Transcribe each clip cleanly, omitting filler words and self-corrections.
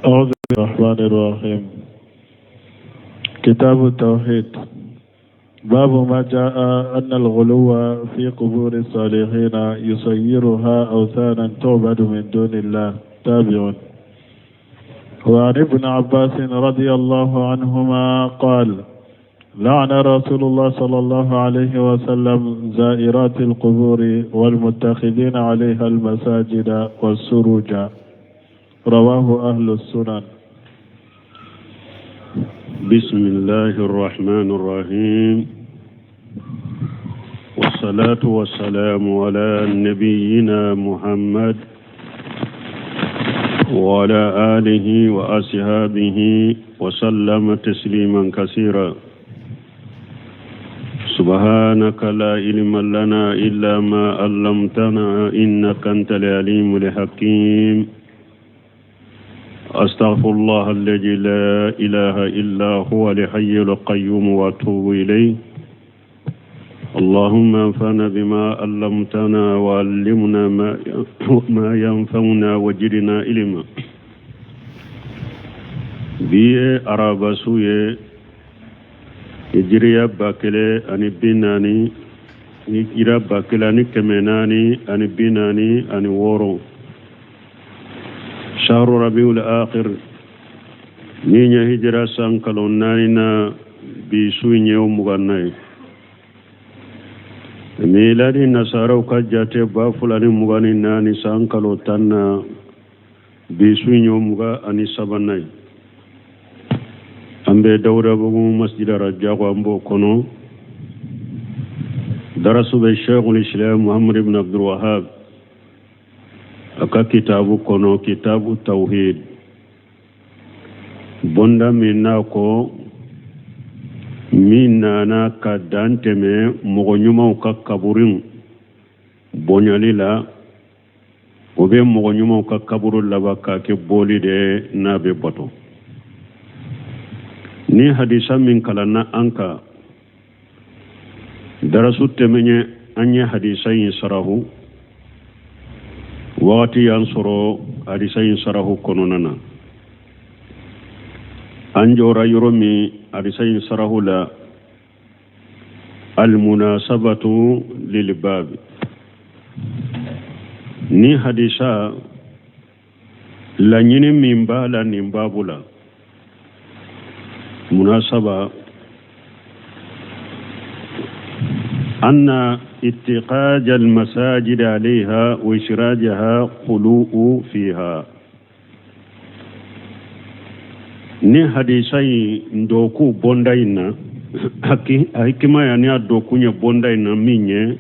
أعوذ الرحمن الرحيم كتاب التوحيد باب ما جاء أن الغلو في قبور الصالحين يصيرها أوثانا تعبد من دون الله تابع وعن ابن عباس رضي الله عنهما قال لعن رسول الله صلى الله عليه وسلم زائرات القبور والمتخذين عليها المساجد والسروج رواه أهل السنن. بسم الله الرحمن الرحيم، والصلاة والسلام على نبينا محمد وعلى آله وأصحابه وسلم تسليما كثيرا. سبحانك لا علم لنا إلا ما علمتنا إنك أنت العليم الحكيم. أستغفر الله الذي لا إله إلا هو الحي القيوم وأتوب إليه. اللهم انفعنا بما علمتنا وعلمنا ما ينفعنا وزدنا علما. Bi ye araba su ye, hijiriya 1040, hijira 1446, shahru rabiul akhir, min ye hijira san kalo naani na, bi su in ye o 20nan ye. Miladi nasaraw ka jate 2024 san kalo 10 na, bi su in ye o 23nan ye. An bɛ Dawudabugu masjid Arajago, an b'o kɔnɔ. Darasu bɛ Sheikhul Islam Muhammad ibn Abdul Wahab a ka kitabu kɔnɔ, kitabu tawhid, bonda min n'a ko min nana ka dan tɛmɛ mɔgɔ ɲumanw ka kaburiw bonyali la, o bɛ mɔgɔ ɲumanw ka kaburu laban k'a kɛ boli de n'a bɛ bato. Ni hadisa min kalanna an kan darasu tɛmɛnen, an ye hadisa in sarahu. Wagati y'an sɔrɔ hadisa in sarahu kɔnɔna na. An jɔra yɔrɔ min hadisa in sarahu la, almunasabatu lilbabi, ni hadisa laɲini min b'a la nin babu la, munasaba anna ittiqaj almasajid alayha wa israjaha khulu'u fiha. Ni hadisa in dɔku bonda in na, a hikima ya ni a dɔkun ye bonda in na min ye,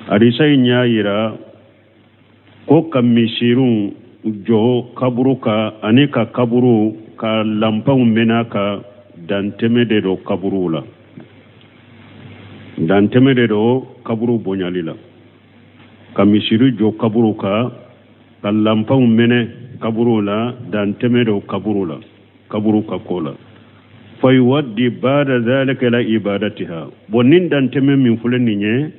hadisa in y'a yira ko ka misiriw jɔ kaburu kan ani ka kaburu ka lanpanw mɛnɛ ka dantɛmɛ de don kaburuw la, dantɛmɛ de don kaburu bonyali la. Ka misiri jɔ kaburu kan, ka lanpanw mɛnɛ kaburu la, dantɛmɛ don kaburu la, kaburu ka ko la. Fayuwaddi bada zalika ila ibadatiha. Bon, nin dantɛmɛ min filɛ nin ye,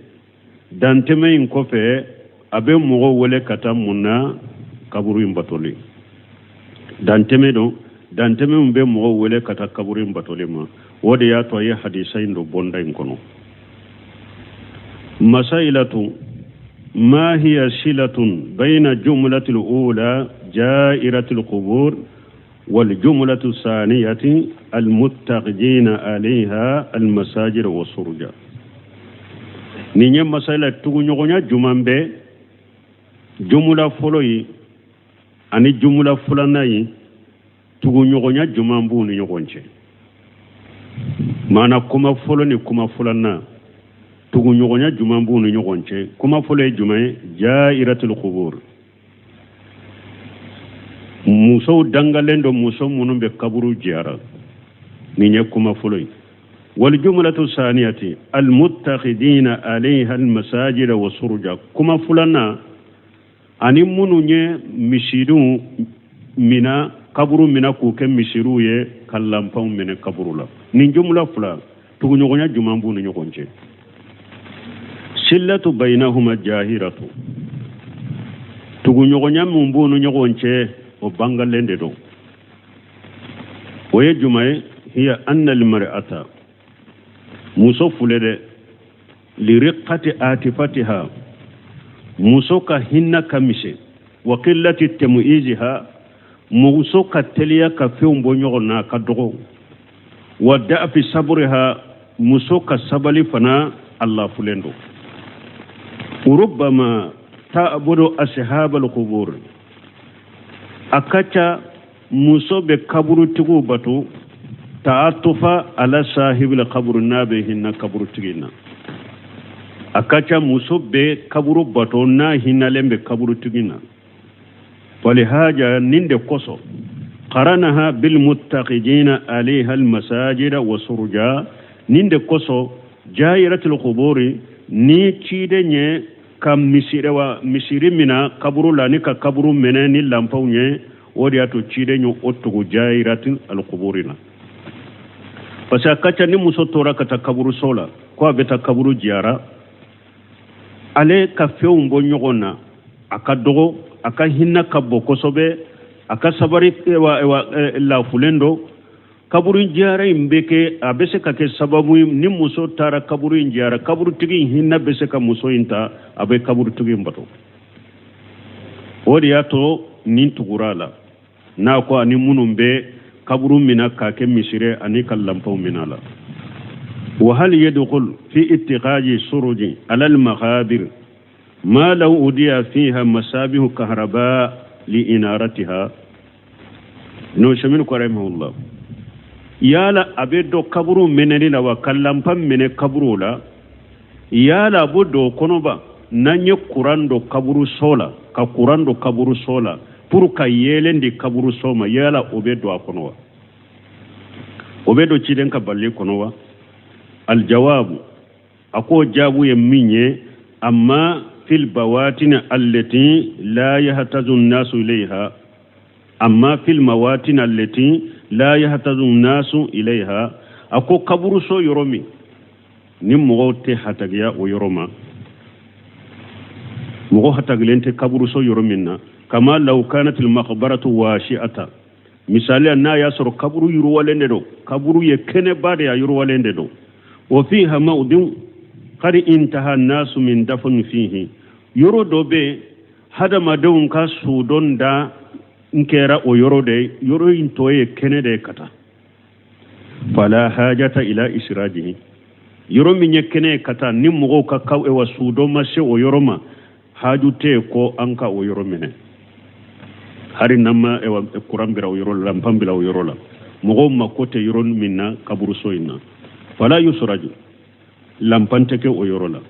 dantɛmɛ in kɔfɛ a bɛ mɔgɔw wele ka taa mun na? Kaburu in batoli. Dantɛmɛ don, dantɛmɛ min bɛ mɔgɔw wele ka taa kaburu in batoli ma. O de y'a to a ye hadisa in don bonda in kɔnɔ. Masailatu ma hiya silatun bayna jumlatil ula ja'iratil qubur wal jumlatu saniyati almuttaqina alayha almasajid wa suruja. Nin ye masala tuguɲɔgɔnya juman bɛ jumla fɔlɔ ye ani jumla filanan ye, tuguɲɔgɔnya juman b'u ni ɲɔgɔn cɛ. Maana kuma fɔlɔ ni kuma filanan, tuguɲɔgɔnya juman b'u ni ɲɔgɔn cɛ. Kuma fɔlɔ ye jumɛn ye? Jairatul qubur, musow dangalen don, muso minnu bɛ kaburu jiyara. Nin ye kuma fɔlɔ ye. Wal jumlatu saniyati almuttakhidina alayha almasajida wa suruja, kuma filanan ani minnu ye misiriw mina, kaburu mina k'u kɛ misiriw ye, ka lanpanw minɛ kaburu la. Nin jumla fila, tuguɲɔgɔnya juman b'u ni ɲɔgɔn cɛ? Sillatu bainahuma jahiratu, tuguɲɔgɔnya min b'u ni ɲɔgɔn cɛ. O bangalen de don. O ye jumɛn ye? Hiya anna almar'ata, muso fule dɛ, liriqati atifatiha, muso ka hinna ka misɛn, wa qillati tamyiziha, muso ka teliya ka fɛnw bɔ ɲɔgɔn na ka dɔgɔ, wa da'fi sabriha, muso ka sabali fana a lafulen don. Rubbama ta'budu ashabal qubur, a ka ca muso bɛ kaburutigiw bato, ta'atufa ala sahibil kaburu, n'a bɛ hinɛ kaburutigi na. A ka ca muso bɛ kaburu bato n'a hinɛlen bɛ kaburutigi na. Falihaja, nin de kosɔn, qaranaha bilmuttaqidina alayha almasajida wa suruja, nin de kosɔn jayiratul quburi ni ciden ye ka misiri wa misiri mina kaburu la ni ka kaburu minɛ ni lanpaw ye. O de y'a to ciden ye o tugu jayiratul alquburi na, parce que a ka ca ni muso tora ka taa kaburuso la ko a bɛ taa kaburu jiyara, ale ka fɛnw bɔ ɲɔgɔn na a ka dɔgɔ, a ka hinɛ ka bon kosɛbɛ, a ka sabari lafulen don. Kaburu jiyara in bɛ kɛ, a bɛ se ka kɛ sababu ye ni muso taara kaburu in jiyara, kaburutigi in hinɛ bɛ se ka muso in ta, a bɛ kaburutigi in bato. O de y'a to nin tugura a la n'a ko ani minnu bɛ kaburu mina k'a kɛ misiri ani ka lanpaw mina la. Wa hal yadkhul fi ittikhadi suruji ala al-maqabir ma law udiya fiha masabihu kahraba li inaratiha? N'o sɛmini ko rahimahullah, yala a bɛ don kaburu minɛli la wa, ka lanpa minɛ kaburu la, yala a bɛ don kɔnɔba n'an ye kuran don kaburu so la, ka kuran don kaburu so la pour ka yeelen di kaburu so ma, yala o bɛ don a kɔnɔ wa? O bɛ don ciden ka balili kɔnɔ wa? Aljawabu, a ko jaabu ye min ye, amma fil bawatin allati la yahtazu nnasu ilayha, amma fil mawatin allati la yahtazu nnasu ilayha, a ko kaburuso yɔrɔ min ni mɔgɔw tɛ hatagiya o yɔrɔ ma, mɔgɔ hatagilen tɛ kaburuso yɔrɔ min na, kama law kanat al maqbaratu washi'ata, misaliya n'a y'a sɔrɔ kaburu yiriwalen de don, kaburu ye kɛnɛba de ye, a yiriwalen de don, wa fiha mawdin qad intaha nasu min dafn fihi, yɔrɔ dɔ bɛ hadamadenw ka sudon da n kɛra o yɔrɔ de, yɔrɔ in tɔ ye kɛnɛ de ye ka taa, fala hajata ila israjihi, yɔrɔ min ye kɛnɛ ye ka taa ni mɔgɔw ka kaw wa sudon ma se o yɔrɔ ma, haju tɛ yen ko an ka o yɔrɔ minɛ, hari n'an ma kuran bila o yɔrɔ la, lanpan bila o yɔrɔ la, mɔgɔw mako tɛ yɔrɔ min na kaburuso in na, fala yusraju, lanpan tɛ kɛ o yɔrɔ la.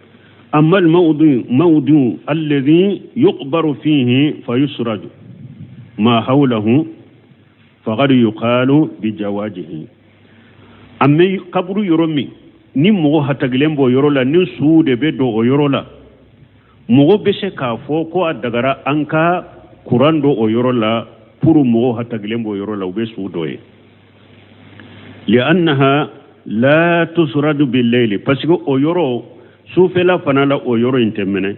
Amma al-mawdu alladhi yuqbaru fihi fa yusraju ma hawlahu faqad yuqalu bi jawajihi, an bɛ kaburu yɔrɔ min ni mɔgɔ hatagilen b'o yɔrɔ la, ni suw de bɛ don o yɔrɔ la, mɔgɔ bɛ se k'a fɔ ko a dagara an ka kuran don o yɔrɔ la pour mɔgɔ hatagilen b'o yɔrɔ la, u bɛ su dɔ ye, li'annaha la tusradu bil-layli, parce que o yɔrɔ sufɛla fana la o yɔrɔ in tɛ minɛ,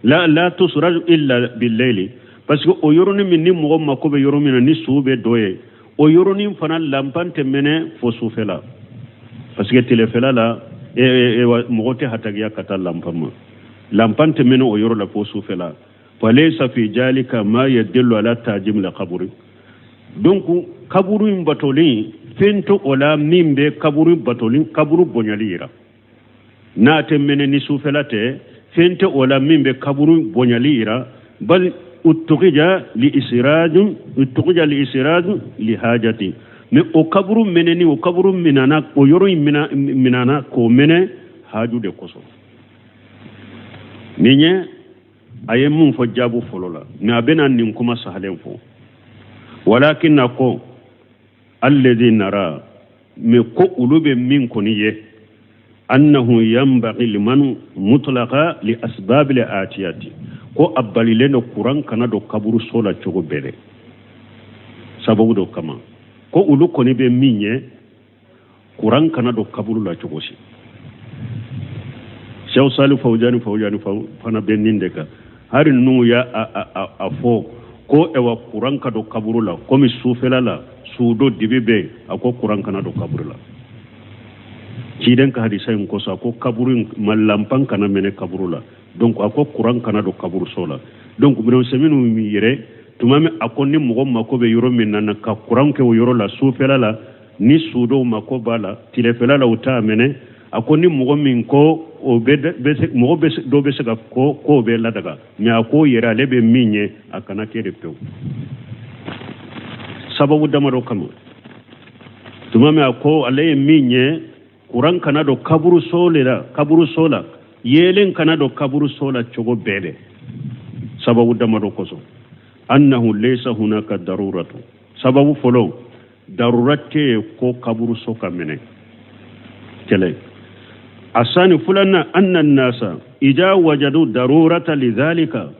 la tusradu illa bil-layli, parce que o yɔrɔnin min ni mɔgɔ mako bɛ yɔrɔ min na ni su bɛ dɔ ye, o yɔrɔnin fana lanpan tɛ mɛnɛ fo sufɛla, parce que tilefɛla la mɔgɔ tɛ hatagiya ka taa lanpan ma, lanpan tɛ mɛnɛ o yɔrɔ la fo sufɛla. Falaysa fi jalika ma yadullu ala tajim la kaburi, donc kaburu in batoli fɛn tɛ o la min bɛ kaburu batoli kaburu bonyali yira, n'a tɛ mɛnɛ ni sufɛla tɛ, fɛn tɛ o la min bɛ kaburu bonyali yira, bal uttukhija li israjun uttukhija li israjun li hajati, mais o kaburu mɛnɛni, o kaburu minana, o yɔrɔ in minana k'o mɛnɛ haju de kosɔn. Nin ye a ye mun fɔ jaabu fɔlɔ la, mais a bɛna nin kuma sahalen fɔ, walakin na ko alladhi nara, mais ko olu bɛ min kɔni ye, annahu yanbaghi liman mutlaqa li asbab li atiyati, ko a balilen don kuran kana don kaburuso la cogo bɛɛ dɛ, sababu dɔ kama, ko olu kɔni bɛ min ye kuran kana don kaburu la cogo si. Cheikh Salih Fawjani fana bɛ nin de kan, hari ninnu y'a a fɔ Ko ɛwa kuran ka don kaburu la, komi sufɛla la su don dibi bɛ yen, a ko kuran kana don kaburu la. Ciden ka hadisa in kosɔn, a ko kaburu ma lanpan kana mɛnɛ kaburu la. Donc a ko kuran kana don kaburuso la. Donc Ibn Usaymin yɛrɛ tuma min a ko ni mɔgɔ mako bɛ yɔrɔ min na ka kuran kɛ o yɔrɔ la sufɛla la, ni sudonw mako b'a la tilefɛla la, u t'a mɛnɛ. A ko ni mɔgɔ min ko o bɛ mɔgɔ bɛ dɔ bɛ se ka ko k'o bɛ ladaga, mais a ko yɛrɛ ale bɛ min ye, a kana kɛ de pewu, sababu damadɔ kama. Tuma min a ko ale ye min ye, kuran kana don kaburuso le la, kaburuso la yeelen kana don kaburuso la cogo bɛɛ de, sababu damadɔ kosɔn. Annahu laysa hunaka daruratu. Sababu fɔlɔ, darura tɛ yen ko kaburuso ka mɛnɛ kɛlɛ. Asani filanan, anna nasa ida wajadu darurata lidhalika.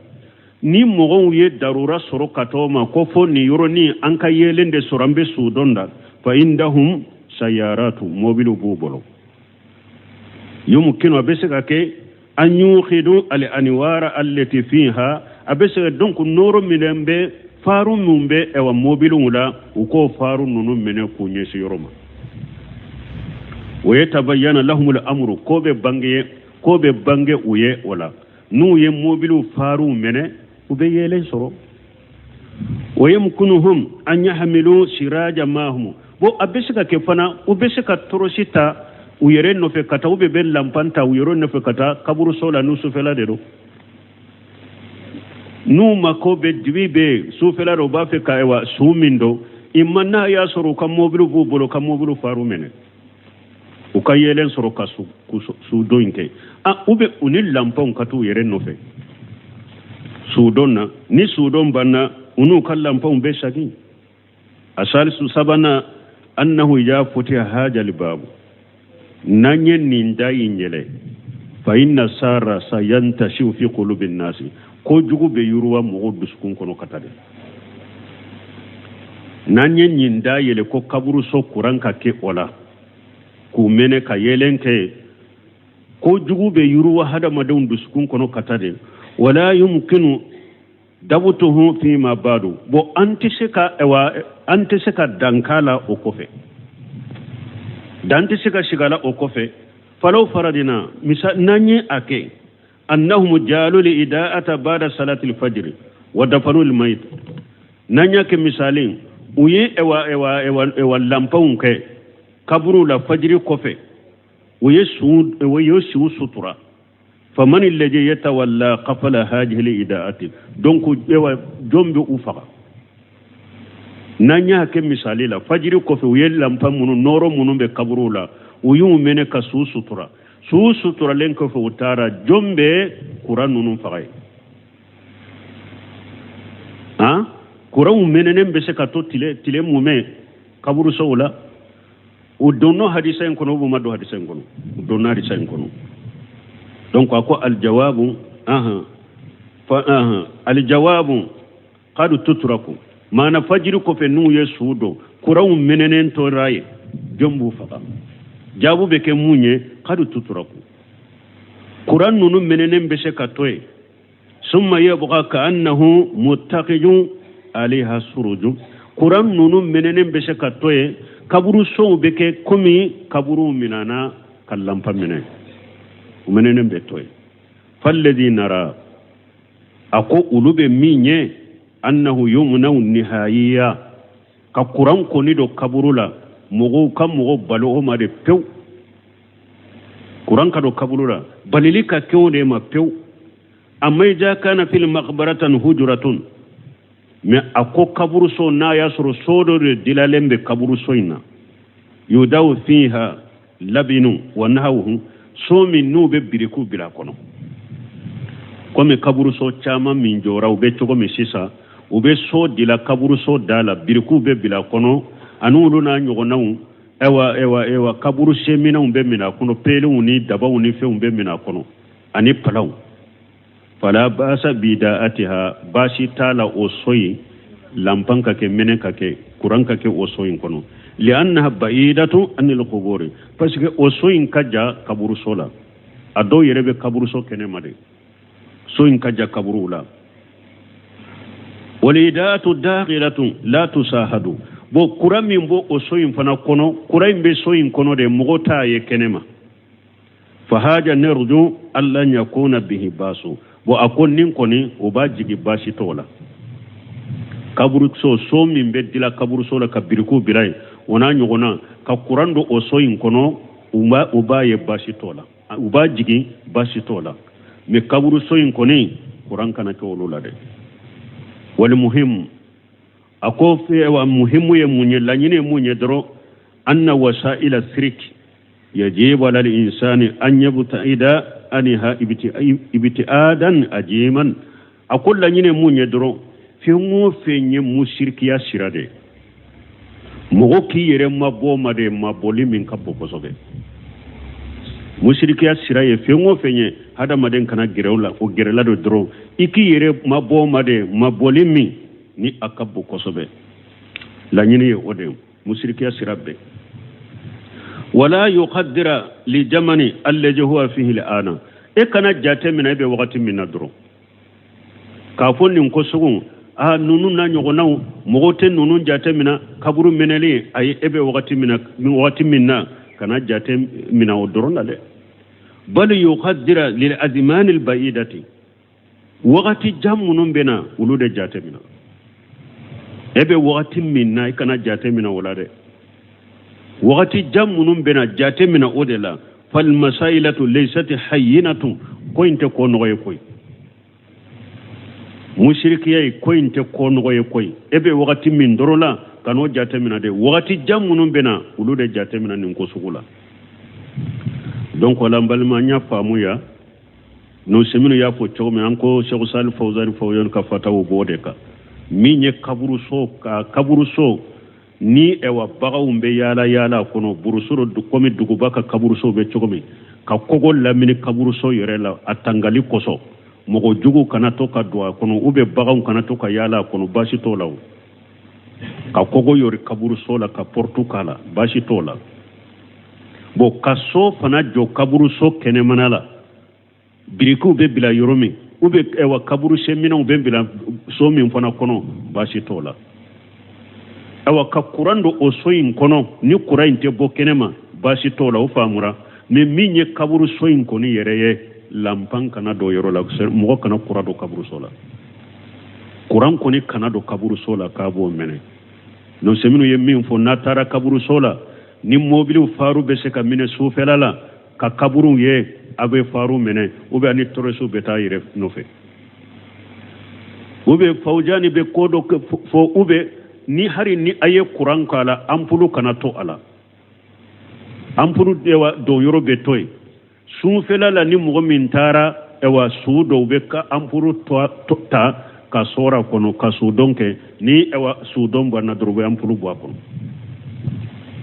Ni mɔgɔw ye darura sɔrɔ ka t'o ma ko fo nin yɔrɔnin an ka yeelen de sɔrɔ, an bɛ sudon da, fa indahum sayaratu, mobiliw b'u bolo. Yumkinu, a bɛ se ka kɛ, an yuqidu al anwara allati fiha, a bɛ se ka donc nɔɔrɔ minnu bɛ, faru minnu bɛ ɛwa mobiliw la, u k'o faru ninnu minɛ k'u ɲɛsin yɔrɔ ma. Wa yatabayyana lahumul amru, ko bɛ bange, ko bɛ bange u ye o la. N'u ye mobiliw faruw minɛ, u bɛ yeelen sɔrɔ. Wa yumkinuhum an yahmilu siraja mahum. Bon, a bɛ se ka kɛ fana, u bɛ se ka torosi ta u yɛrɛ nɔfɛ ka taa, u bɛ lanpan ta u yɛrɛ nɔfɛ ka taa kaburuso la. N'u sufɛla de don, n'u mako bɛ dibi bɛ sufɛla la, u b'a fɛ ka ayiwa su min don i ma, n'a y'a sɔrɔ u ka mobili b'u bolo, ka mobili faru minɛ, u ka yeelen sɔrɔ ka sudon in kɛ. A u bɛ u ni lanpanw ka t'u yɛrɛ nɔfɛ sudon na. Ni sudon banna, u n'u ka lanpanw bɛ sagin. A salisu sabanan, annahu ida futiha hajal babu, n'an ye nin da in yɛlɛ, fa inna sara sayantashiu fi qulubi nasi, ko jugu bɛ yiriwa mɔgɔw dusukun kɔnɔ ka taa de. N'an ye nin da yɛlɛ ko kaburuso kuran ka kɛ o la k'u mɛnɛ ka yeelen kɛ, ko jugu bɛ yiriwa hadamadenw dusukun kɔnɔ ka taa de. Wala yumkinu dabutuhu fima badu. Bon, an tɛ se ka ɛwa, an tɛ se ka dan k'a la o kɔfɛ, dan tɛ se ka sigi a la o kɔfɛ. Falaw faradina misa, n'an ye a kɛ annahum jalu li ida'ata ba'da salati al-fajr wa dafanu al-mayit, n'an y'a kɛ misali u ye ɛwa ɛwa ɛwa ɛwa lanpanw kɛ kaburu la fajiri kɔfɛ, u ye su sutura, faman alladhi yatawalla qafala hadhihi al-ida'ati? Donc ewa jɔn bɛ u faga? N'an y'a kɛ misali la fajiri kɔfɛ, u ye lanpa minnu, nɔɔrɔ minnu bɛ kaburuw la, u y'u mɛnɛ ka su sutura. Su suturalen kɔfɛ, u taara, jɔn bɛ kuran ninnu faga ye? Han, kuranw mɛnɛnen bɛ se ka to tile mumɛ kaburusow la. U donna hadisa in kɔnɔ, u ma don hadisa in kɔnɔ? U donna hadisa in kɔnɔ. Donc a ko aljawabu, ahan, fa ahan, aljawabu qad tutraku. Maana fajiri kɔfɛ, n'u ye su don, kuranw mɛnɛnen tora ye, jɔn b'u faga? Jaabu bɛ kɛ mun ye? Qad tutraku, kuran ninnu mɛnɛnen bɛ se ka to yen. Summa yabqa ka'annahu muttaqijun alayha suruju, kuran ninnu mɛnɛnen bɛ se ka to yen, kaburusow bɛ kɛ komi kaburuw minana ka lanpa minɛ, u mɛnɛnen bɛ to yen. Falladhi nara, a ko olu bɛ min ye, annahu yumnau nihayiya, ka kuran kɔni don kaburu la, mɔgɔw ka mɔgɔ balo o ma de pewu. Kuran ka don kaburu la, balili ka kɛ o de ma pewu. Amma ida kana fil maqbaratan hujuratun, mais a ko kaburuso, n'a y'a sɔrɔ so dɔ de dilalen bɛ kaburuso in na, yudaw fiha labinu wa nahawuhu, so min n'u bɛ birikiw bila a kɔnɔ, komi kaburuso caman min jɔra, u bɛ cogo min sisan, u bɛ so dila kaburuso da la, birikiw bɛ bila a kɔnɔ, ani olu n'a ɲɔgɔnnaw. Ayiwa, ayiwa, ayiwa, kaburu seminɛnw bɛ minɛ a kɔnɔ, peelenw ni dabaw ni fɛnw bɛ minɛ a kɔnɔ, ani palanw. Fala basa bidaatiha, baasi t'a la o so in lanpan ka kɛ, mɛnɛ ka kɛ, kuran ka kɛ o so in kɔnɔ. Liannaha baidatu anil quburi, parce que o so in ka jan kaburuso la. A dɔw yɛrɛ bɛ kaburuso kɛnɛ ma de, so in ka jan kaburuw la. Wal idaatu dakhilatun la tusahadu. Bon, kuran min b'o o so in fana kɔnɔ, kuran in bɛ so in kɔnɔ de, mɔgɔ t'a ye kɛnɛ ma. Fahaja nerju alla yakuna bihi basu. Bon, a ko nin kɔni o b'a jigi baasi t'o la. Kaburuso, so min bɛ dila kaburuso la ka birikiw bila yen, o n'a ɲɔgɔnna, ka kuran don o so in kɔnɔ, u b'a ye baasi t'o la, u b'a jigin baasi t'o la. Mais kaburuso in kɔni, kuran kana kɛ olu la dɛ. Wal muhim, a ko wa muhimu ye mun ye, laɲini ye mun ye dɔrɔn, anna wasaila sirik yajibu ala al-insani an yabta'ida anha ibtiadan ajiman. A ko laɲini ye mun ye dɔrɔn, fɛn o fɛn ye musirikiya sira de, mɔgɔ k'i yɛrɛ mabɔ ma de, mabɔli min ka bon kosɛbɛ. Musirikiya sira ye fɛn o fɛn ye, hadamaden kana gɛrɛ o la, o gɛrɛla don dɔrɔn, i k'i yɛrɛ mabɔ ma de, mabɔli min ni a ka bon kosɛbɛ. Laɲini ye o de ye, musirikiya sira bɛɛ. Wala yuqaddira li jamani allazi huwa fihi al'ana. E kana jate minɛ e bɛ wagati min na dɔrɔn k'a fɔ nin ko sugu a ninnu n'a ɲɔgɔnnaw, mɔgɔw tɛ ninnu jate minɛ kaburu minɛli. Ayi, e bɛ wagati min na, wagati min na, kana jate minɛ o dɔrɔn la dɛ. Bal yuqaddira lil azmani al ba'idati, wagati jan minnu bɛ na, olu de jate minɛ. E bɛ wagati min na, i kana jate minɛ o la dɛ. Wagati jan minnu bɛ na, jate minɛ o de la. Fal masailatu laysat hayyinatun, ko in tɛ ko nɔgɔ ye koyi. Musirikiya ye ko in tɛ ko nɔgɔ ye koyi. E bɛ wagati min dɔrɔn la, kan'o jate minɛ dɛ. Wagati jan minnu bɛ na, olu de jate minɛ nin ko sugu la. Donc o la, n balima, n y'a faamuya n'o seminu y'a fɔ cogo min, an ko Sɛku Sali Fawzani Fawzani ka fataw b'o de kan. Min ye kaburuso, ka kaburuso ni ɛwa baganw bɛ yaala yaala a kɔnɔ, buruso komi duguba ka kaburuso bɛ cogo min, ka kogo lamini kaburuso yɛrɛ la a tangali kosɔn, mɔgɔ jugu kana to ka don a kɔnɔ, ou bien baganw kana to ka yaala a kɔnɔ, baasi t'o la. O ka kogo yɔri kaburuso la, ka porte k'a la, baasi t'o la. Bon, ka so fana jɔ kaburuso kɛnɛmana la, birikiw bɛ bila yɔrɔ min, ou bien ɛwa kaburusen minɛnw bɛ bila so min fana kɔnɔ, baasi t'o la. Awa, ka kuran don o so in kɔnɔ, ni kuran in tɛ bɔ kɛnɛ ma, baasi t'o la. O faamura. Mais min ye kaburuso in kɔni yɛrɛ ye, lanpan kana don yɔrɔ la, mɔgɔ kana kuran don kaburuso la, kuran kɔni kana don kaburuso la k'a b'o mɛnɛ. Donc minnu ye min fɔ, n'a taara kaburuso la, ni mobiliw faru bɛ se ka minɛ sufɛla la ka kaburuw ye, a bɛ faru minɛ, ou bien ni tɔrɔsiw bɛ taa yɛrɛ nɔfɛ, ou bien Fawjani bɛ ko dɔ fɔ, ou bien ni hari ni a ye kuran k'a la, anpulu kana to a la, anpulu don yɔrɔ bɛ to yen. Sunfɛla la, ni mɔgɔ min taara, ɛwa su dɔw bɛ ka anpulu ta ka sɔrɔ a kɔnɔ ka sudon kɛ, ni ɛwa sudon banna dɔrɔn, u bɛ anpulu bɔ a kɔnɔ.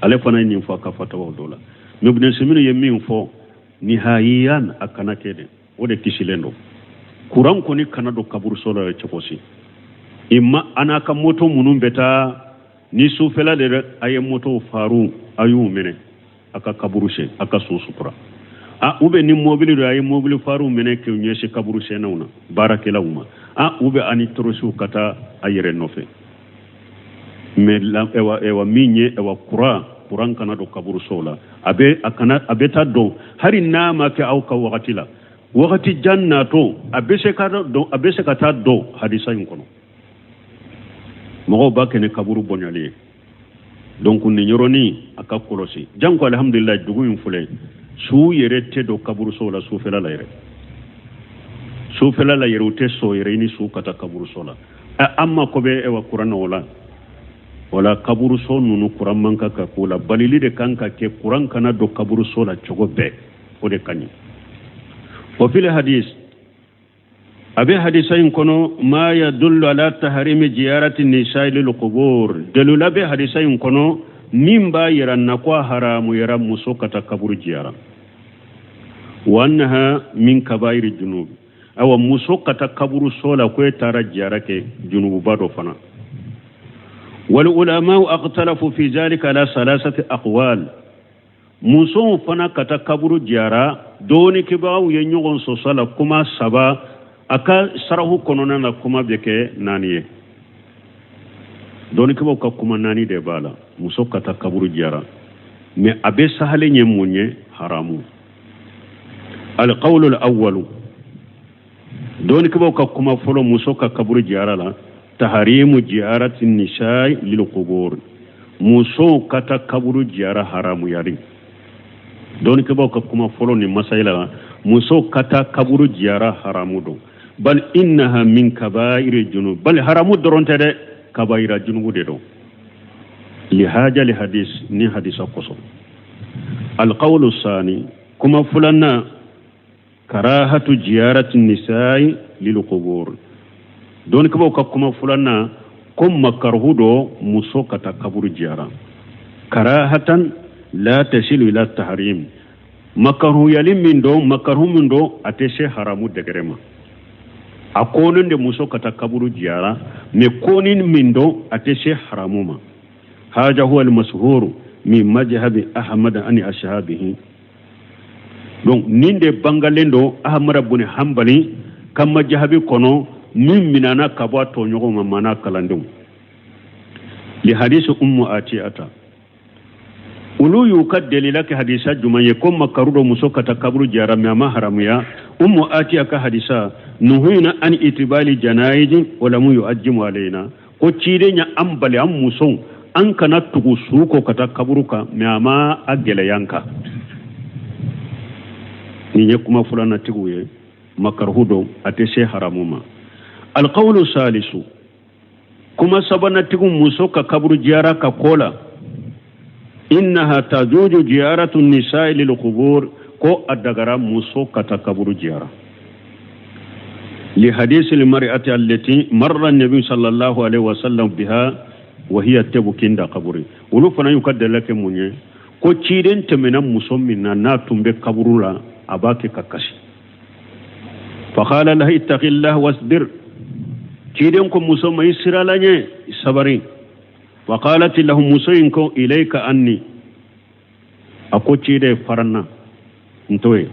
Ale fana ye nin fɔ a ka fatawaw dɔ la. Mais Ibn Siminu ye min fɔ, nihayiyan a kana kɛ dɛ, o de kisilen don. Kuran kɔni kana don kaburuso la cogo si. Imma an n'a ka moto minnu bɛ taa ni sufɛla de dɛ, a ye moto faru a y'u minɛ a ka kaburu sen, a ka so sutura a, ou bien ni mobili don, a ye mobili faru minɛ k'u ɲɛsin kaburu sennaw na, baarakɛlaw ma a, ou bien ani tɔrɔsiw ka taa a yɛrɛ nɔfɛ. Mais ɛwa ɛwa min ye ɛwa kuran kana don kaburusow la. A bɛ a kana a bɛ taa don, hali n'a ma kɛ aw ka wagati la, wagati jan natɔ, a bɛ se ka don, a bɛ se ka taa don hadisa in kɔnɔ. Mɔgɔw b'a kɛ ni kaburu bonyali ye. Donc nin yɔrɔnin a ka kɔlɔsi. Janko alhamdulilayi, dugu in filɛ, su yɛrɛ tɛ don kaburuso la sufɛla la yɛrɛ. Sufɛla la yɛrɛ, u tɛ sɔn yɛrɛ i ni su ka taa kaburuso la. An mako bɛ ɛwa kuran o la. Wala kaburuso ninnu, kuran man kan ka k'o la. Balili de kan ka kɛ, kuran kana don kaburuso la cogo bɛɛ, o de ka ɲi. Wa fil hadis, a bɛ hadisa in kɔnɔ, ma yadullu ala taharimi ziyarati nisa'i lil qubur, dalila bɛ hadisa in kɔnɔ min b'a yira na ko a haramuyara muso ka taa kaburu jiyara. Wa annaha min kabairi junub, awa muso ka taa kaburuso la ko e taara jiyara kɛ, junububa dɔ fana. Wal ulamau akhtalafu fi zalika ala salasati aqwal, musow fana ka taa kaburu jiyara, dɔɔnikɛbagaw ye ɲɔgɔn sɔsɔ la kuma saba. A ka sarahu kɔnɔna na, kuma bɛ kɛ naani ye. Dɔnnikɛbaaw ka kuma naani de b'a la muso ka taa kaburu jiyara, mais a bɛɛ sahalen ye mun ye? Haramu. Alqawlu alawwalu, dɔnnikɛbaaw ka kuma fɔlɔ muso ka kaburu jiyara la, taharimu jiyarati nisai lilqubur, musow ka taa kaburu jiyara haramuyali. Dɔnnikɛbaaw ka kuma fɔlɔ ni masayila la, musow ka taa kaburu jiyara haramu don. Bal innaha min kabairi junub, bal haramu dɔrɔn tɛ dɛ, kabayira junubu de don. Lihaja li hadis, ni hadisa kosɔn. Alqawlu sani, kuma filanan, karahatu jiyarati nisai lilqubur. Dɔnnikɛbaaw ka kuma filanan ko makaruhu don muso ka taa kaburu jiyara, karahatan la tasilu ila tahrim, makaruhuyali min don, makaruhu min don, a tɛ se haramu dɛgɛrɛ ma. A kɔnnen de muso ka taa kaburu jiyara, mais kɔnni min don, a tɛ se haramu ma. Haja huwa almashhuru min majhabi ahmad ani ashabihi. Donc nin de bangalen don Ahamada bun Hanbali ka majahabi kɔnɔ, min minana ka bɔ a tɔɲɔgɔnw ma, maana kalandenw. Li hadisi Ummu Atiyata, olu y'u ka delila kɛ hadisa juman ye ko makaru don muso ka taa kaburu jiyara, mais a ma haramuya. Ummu Atiya ka hadisa, nuhina an itibali janayiji walamu yuajjimu alayna, ko ciden ya an bali an musow an kana tugu su kɔ ka taa kaburu kan, mais a ma a gɛlɛya an kan. Nin ye kuma filanatigiw ye, makaruhu don, a tɛ se haramu ma. Alqawlu salisu, kuma sabanatigiw muso ka kaburu jiyara ka ko la, innaha tajuju jiyaratu nisa'i lil qubur, ko a dagara muso ka taa kaburu jiyara. Li hadisi al mar'ati allati marra an-nabi sallallahu alaihi wasallam biha wa hiya tabki inda qabri. Olu fana y'u ka dalila kɛ mun ye? Ko ciden tɛmɛna muso min na, n'a tun bɛ kaburu la, a b'a kɛ ka kasi. Faqala laha ittaqillah wasbir, ciden ko muso ma i siran Ala ɲɛ, i sabari. Faqalat lahu, muso in ko ilayka anni, a ko ciden fara n na, n to yen.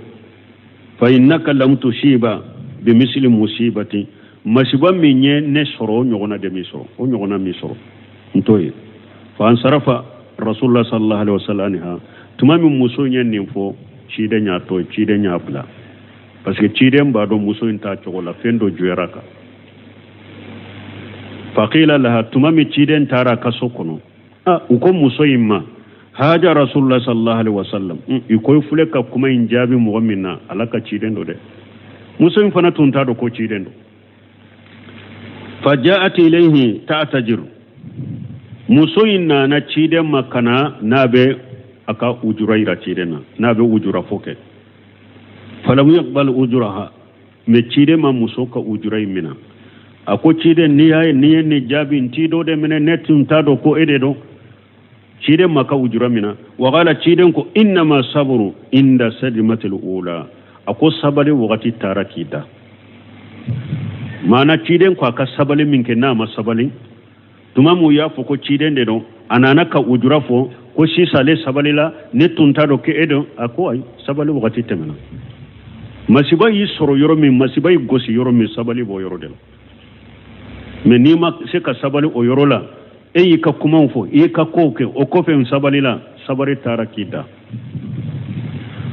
Fa innaka lam tusiba bimisli musibati, masiba min ye ne sɔrɔ, o ɲɔgɔnna de min sɔrɔ, o ɲɔgɔnna min sɔrɔ, n to yen. Fa ansarafa rasulullah sallallahu alaihi wasallam anha, tuma min muso in ye nin fɔ, ciden y'a to yen, ciden y'a bila, parce que ciden b'a dɔn muso in t'a cogo la, fɛn dɔ juyara kan. Faqila laha, tuma min ciden taara a ka so kɔnɔ, u ko muso in ma, haja rasulullah sallallahu alaihi wasallam, i ko i filɛ ka kuma in jaabi mɔgɔ min na, Ala ka ciden don dɛ. Muso in fana tun t'a dɔn ko ciden don. Fajaat ilayhi ta'tajiru, muso in nana ciden ma ka na n'a bɛ a ka ujura yira ciden na, n'a bɛ ujura fɔ kɛ. Falam yaqbal ujuraha, mais ciden ma muso ka ujura in minɛ. A ko ciden, n'i y'a ye n'i ye nin jaabi, n t'i dɔ de minɛ, ne tun t'a dɔn ko e de don. Ciden m'a ka ujura minɛ. Waqala, ciden ko innama saburu inda sadimatil ula, a ko sabali wagati taara k'i da. Maana ciden ko a ka sabali min kɛ, n'a ma sabali, tuma min u y'a fɔ ko ciden de don, a nana ka ujura fɔ ko sisan ale sabalila, ne tun t'a dɔn k'e don. A ko ayi, sabali wagati tɛmɛna. Masiba y'i sɔrɔ yɔrɔ min, masiba y'i gosi yɔrɔ min, sabali b'o yɔrɔ de la. Mais n'i ma se ka sabali o yɔrɔ la, e y'i ka kumaw fɔ, i y'i ka kow kɛ, o kɔfɛ n sabalila, sabali taara k'i da.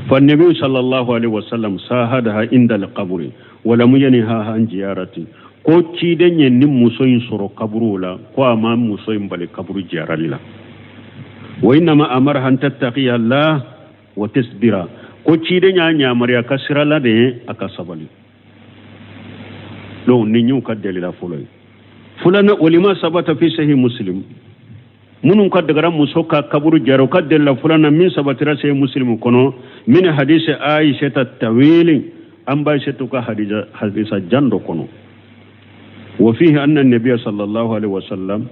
Fa nabi sallallahu alaihi wasallam sahadaha inda alqabri walam yanhaha an ziyarati, ko ciden ye ni muso in sɔrɔ kaburu la, ko a ma muso in bali kaburu ziyarali la. Wa innama amaraha an tattaqiya Allah wa tasbira, ko ciden y'a yamaruya ka siran Ala de ye, a ka sabali. Donc nin y'u ka dalila fɔlɔ ye. Filanan, walima sabata fi sahih Muslim, minnu ka dagara muso ka kaburu jara, u ka dalila filanan min sabatira sahih Muslim kɔnɔ, min hadisi Aisha tawili, an ba Aisha ka hadisa jan dɔ kɔnɔ. Wa fihi anna nabiyya sallallahu alaihi wasallam,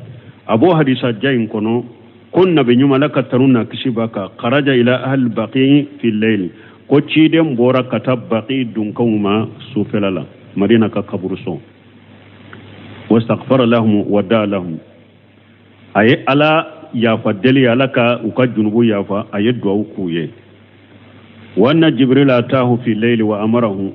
a b'o hadisa jan in kɔnɔ ko nabi ɲuman, Ala ka tanu n'a kisi b'a kan, kharaja ila ahli baqi fi layl, ko ciden bɔra ka taa Baqi dunkanw ma sufɛla la, Madina ka kaburuso. Wastaghfara lahum wa da'a lahum, a ye Ala yafa deli, Ala ka u ka junubu yafa, a ye duwawu k'u ye. Wa anna Jibril atahu fi layli wa amarahu,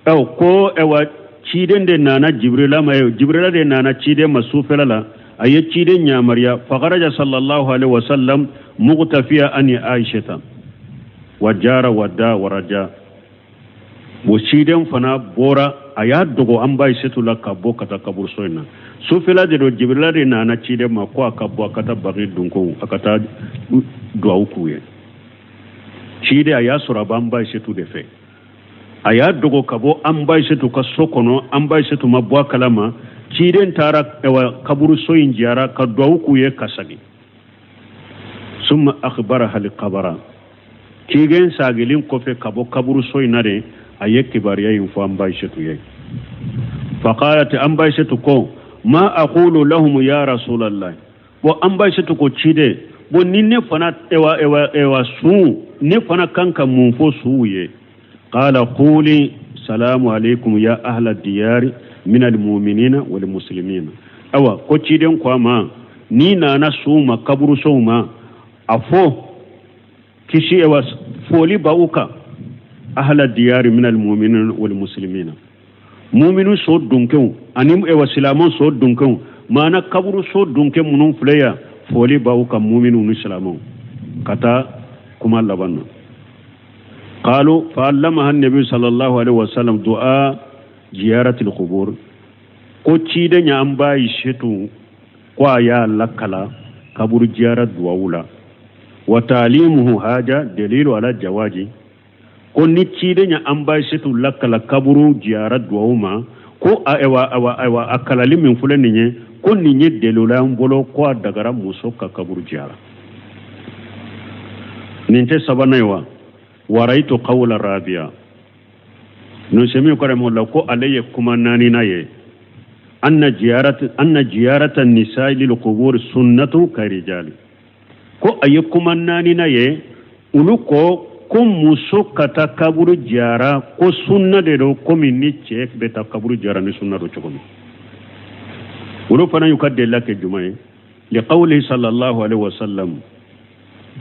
ko ewa ciden de nana Jibrila ma, Jibrila de nana ciden ma sufɛla la, A ye ciden yamaruya. Fakaraja sallallahu alaihi wasallam muktafiya ani Aishata wa jara wa da waraja. Bon, ciden fana bɔra, a y'a dogo an ba Aishatu la ka bɔ ka taa kaburuso in na. Sufɛla de don, Jibirila de nana ciden ma ko a ka bɔ, a ka taa Baki dunkew, a ka taa duwawu k'u ye. Ciden a y'a sɔrɔ a b'an ba Aishatu de fɛ. A y'a dogo ka bɔ an ba Aishatu ka so kɔnɔ, an ba Aishatu ma bɔ a kalama. Ciden taara kaburuso in jiyara ka duwawu k'u ye ka segin. Summa akhbaraha alkhabara. Ciden sagilen kɔfɛ ka bɔ kaburuso in na de, a ye kibaruya in fɔ an ba Aishatu ye. Faqalat, an ba Aishatu ko: ma aqulu lahum ya rasulallah? Bon, an ba Aishatu ko: ciden, bon, ni ne fana ewa ewa ewa su, ne fana kan ka mun fɔ suw ye? Qala: quli salamu alaikum ya ahla diyari min almuminina wal muslimina. Awa, ko ciden ko a ma: n'i nana suw ma, kaburusow ma, a fɔ kisi ewa foli b'aw kan, ahla diyari min almuminina wal muslimina, muminu so dunkew ani ewa silamɛw so dunkew. Maana kaburu so dunke minnu filɛ yan, foli b'aw kan, muminu ni silamɛw. Ka taa kuma laban na, qalu fa'allamaha an-nabi sallallahu alaihi wasallam du'a ziyaratil qubur. Ko ciden ya an ba Aishatu ko a y'a lakala kaburu jiyara duwawu la. Wa ta'limuhu haja dalilu ala jawaji. Ko ni ciden ya an ba Aishatu lakala kaburu jiyara duwawu ma, ko a ewa awa awa a kalali min filɛ nin ye, ko nin ye dalilu an bolo ko a dagara muso ka kaburu jiyara. Nin tɛ sabanan ye wa? Waraitu qawla rabia. Nusemi ko rahimahullah ko ale ye kuma naanina ye: anna jiyarata nisa'i lil qubur sunnatu karijali. Ko a ye kuma naanina ye, olu ko muso ka taa kaburu jiyara, ko sunna de don, komi ni cɛ bɛ taa kaburu jiyara ni sunna don cogo min. Olu fana y'u ka delila kɛ jumɛn ye? Liqawli sallallahu alaihi wasallam,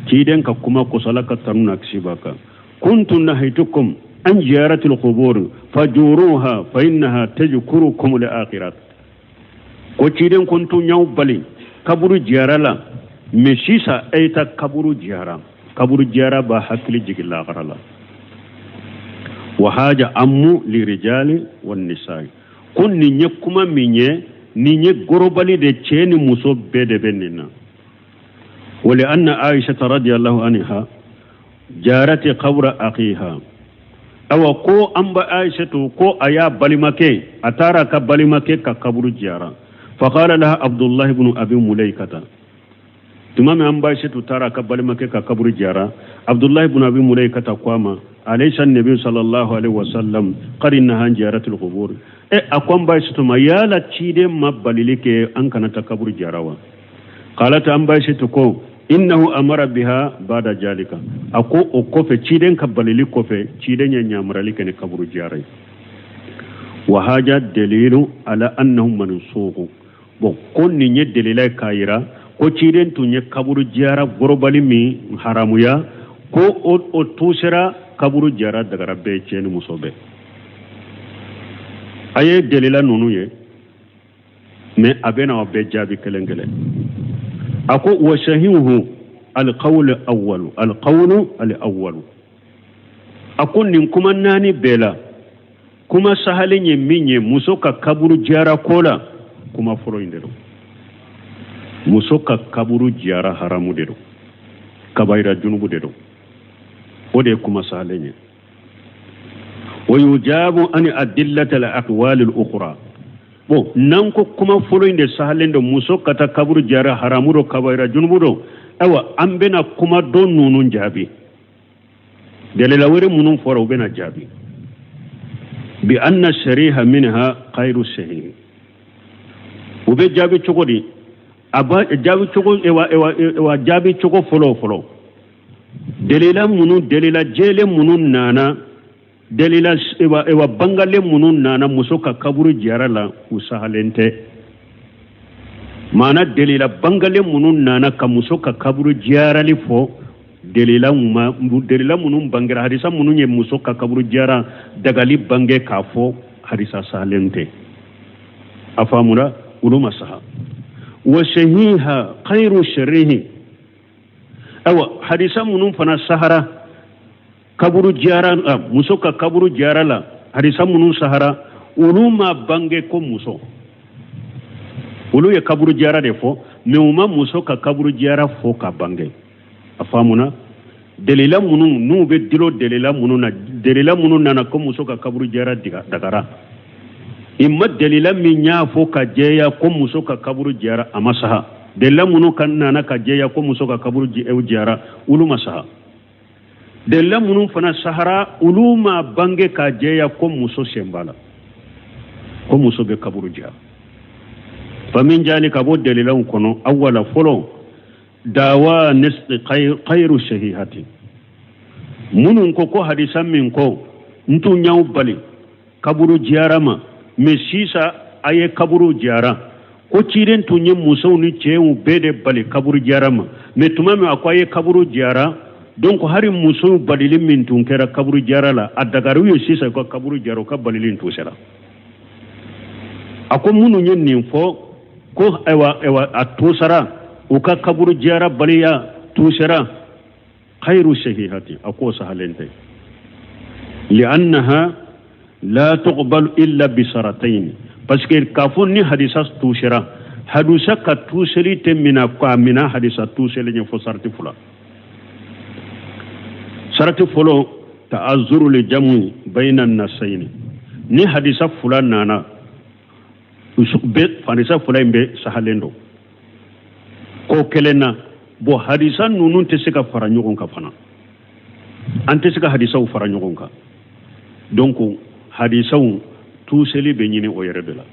ciden ka kuma kosɔn, Ala ka tanu na kisi b'a kan: kuntu nahitukum an ziyarati alqubur fajuruha fa innaha tadhkurukum al-akhirat. Ko ciden ko n tun y'aw bali kaburu jiyara la, mais sisan a ye taa kaburu jiyara, kaburu jiyara b'a hakili jigin lahara la. Wa haja ammu lirijali wan nisa'i. Ko nin ye kuma min ye, nin ye gorobali de, cɛ ni muso bɛɛ de bɛ nin na. ولأن عائشة رضي الله عنها جارت قبر أخيها. Awa, ko an ba Aishatu ko a y'a balimakɛ, a taara ka balimakɛ ka kaburu jiyara. Faqala laha Abdullah ibn Abi Mulaikata. Tuma min an ba Aishatu taara ka balimakɛ ka kaburu jiyara, Abdullah ibn Abi Mulaikata ko a ma: alaysa nabi sallallahu alaihi wasallam qad naha an ziyaratil qubur? E, a ko an ba Aishatu ma: yala ciden ma balili kɛ an kana ta kaburu jiyara wa? Qalat, an ba Aishatu ko: innahu amara biha bada jalika. A ko o kɔfɛ, ciden ka balili kɔfɛ, ciden ye ɲamurali kɛ ni kaburu jiyara ye. Wa haja dalilu ala annahu mansuhu. Bon, ko nin ye delila ye k'a yira ko ciden tun ye kaburu jiyara gorobali min haramuya, ko o tusera kaburu jiyara dagara bɛɛ, cɛ ni muso bɛɛ. A ye delila ninnu ye, mais a bɛna aw bɛɛ jaabi kelen kelen. A ko wa sahihu alqawlu awwalu, alqawlu alawwalu. A ko nin kuma naani bɛɛ la, kuma sahalen ye min ye muso ka kaburu jiyara ko la, kuma fɔlɔ in de don. Muso ka kaburu jiyara haramu de don, kabayira junubu de don, o de ye kuma sahalen ye. Wa yujabu an adillati al aqwali al ukhra. Bon, n'an ko kuma fɔlɔ in de sahalen don, muso ka taa kaburu jiyara haramu don, kabayira junubu don, ayiwa, an bɛna kuma dɔ ninnu jaabi. Dalila wɛrɛ minnu fɔra, u bɛna jaabi bi anna sariha minha khayru sahih. U bɛ jaabi cogo di? A ba jaabi cogo, ewa ewa ewa, jaabi cogo fɔlɔ fɔlɔ, delila minnu, delila jɛlen minnu nana, delila ewa ewa bangalen minnu nana muso ka kaburu jiyara la, u sahalen tɛ. Maana delila bangalen minnu nana ka muso ka kaburu jiyarali fɔ, delila ma delila minnu bangera, hadisa minnu ye muso ka kaburu jiyara dagali bange k'a fɔ, hadisa sahalen tɛ. A faamuna, olu ma saha. Wa sahiha khairu sarihi. Ayiwa, hadisa minnu fana sahara kaburu jiyara, muso ka kaburu jiyara la, hadisa minnu sahara, olu ma bange ko muso, olu ye kaburu jiyara de fɔ, mais u ma muso ka kaburu jiyara fɔ ka bange. A faamuna? Delila minnu n'u bɛ dilo delila minnu na, delila minnu nana ko muso ka kaburu jiyara dagara, i ma delila min y'a fɔ ka jɛya ko muso ka kaburu jiyara, a ma saha. Delila minnu ka nana ka jɛya ko muso ka kaburu jiyara, olu ma saha. Delila minnu fana sahara, olu ma bange ka jɛya ko muso sen b'a la, ko muso bɛ kaburu jiya. Famin jali, ka bɔ delilaw kɔnɔ, awala fɔlɔ, dawa nisqi khairu sahihati. Minnu ko ko hadisa min ko n tun y'aw bali kaburu jiyara ma, mais sisan a ye kaburu jiyara, ko ciden tun ye musow ni cɛw bɛɛ de bali kaburu jiyara ma, mais tuma min a ko a ye kaburu jiyara, donc hari musow balili min tun kɛra kaburu jiyara la, a dagariw ye sisan u ka kaburu jiyara, u ka balili tun sera. A ko minnu ye nin fɔ ko ayiwa, ayiwa, a tosara, u ka kaburu jiyara baliya tosara, khairu sahihati, a k'o sahalen tɛ, li'annaha la tuqbalu illa bisaratayn, parce que k'a fɔ ni hadisa tusera, hadisa ka tuseli tɛ mina k'a mina hadisa tuseli ɲɛ fo sarati fila. Sarati fɔlɔ, ta'azzuru li jamu bayna nasayni. Ni hadisa fila nana, bɛ hadisa fila in bɛ sahalen don ko kelen na. Bon, hadisa ninnu tɛ se ka fara ɲɔgɔn kan fana, an tɛ se ka hadisaw fara ɲɔgɔn kan. Donc hadisaw tuseli bɛ ɲini o yɛrɛ de la.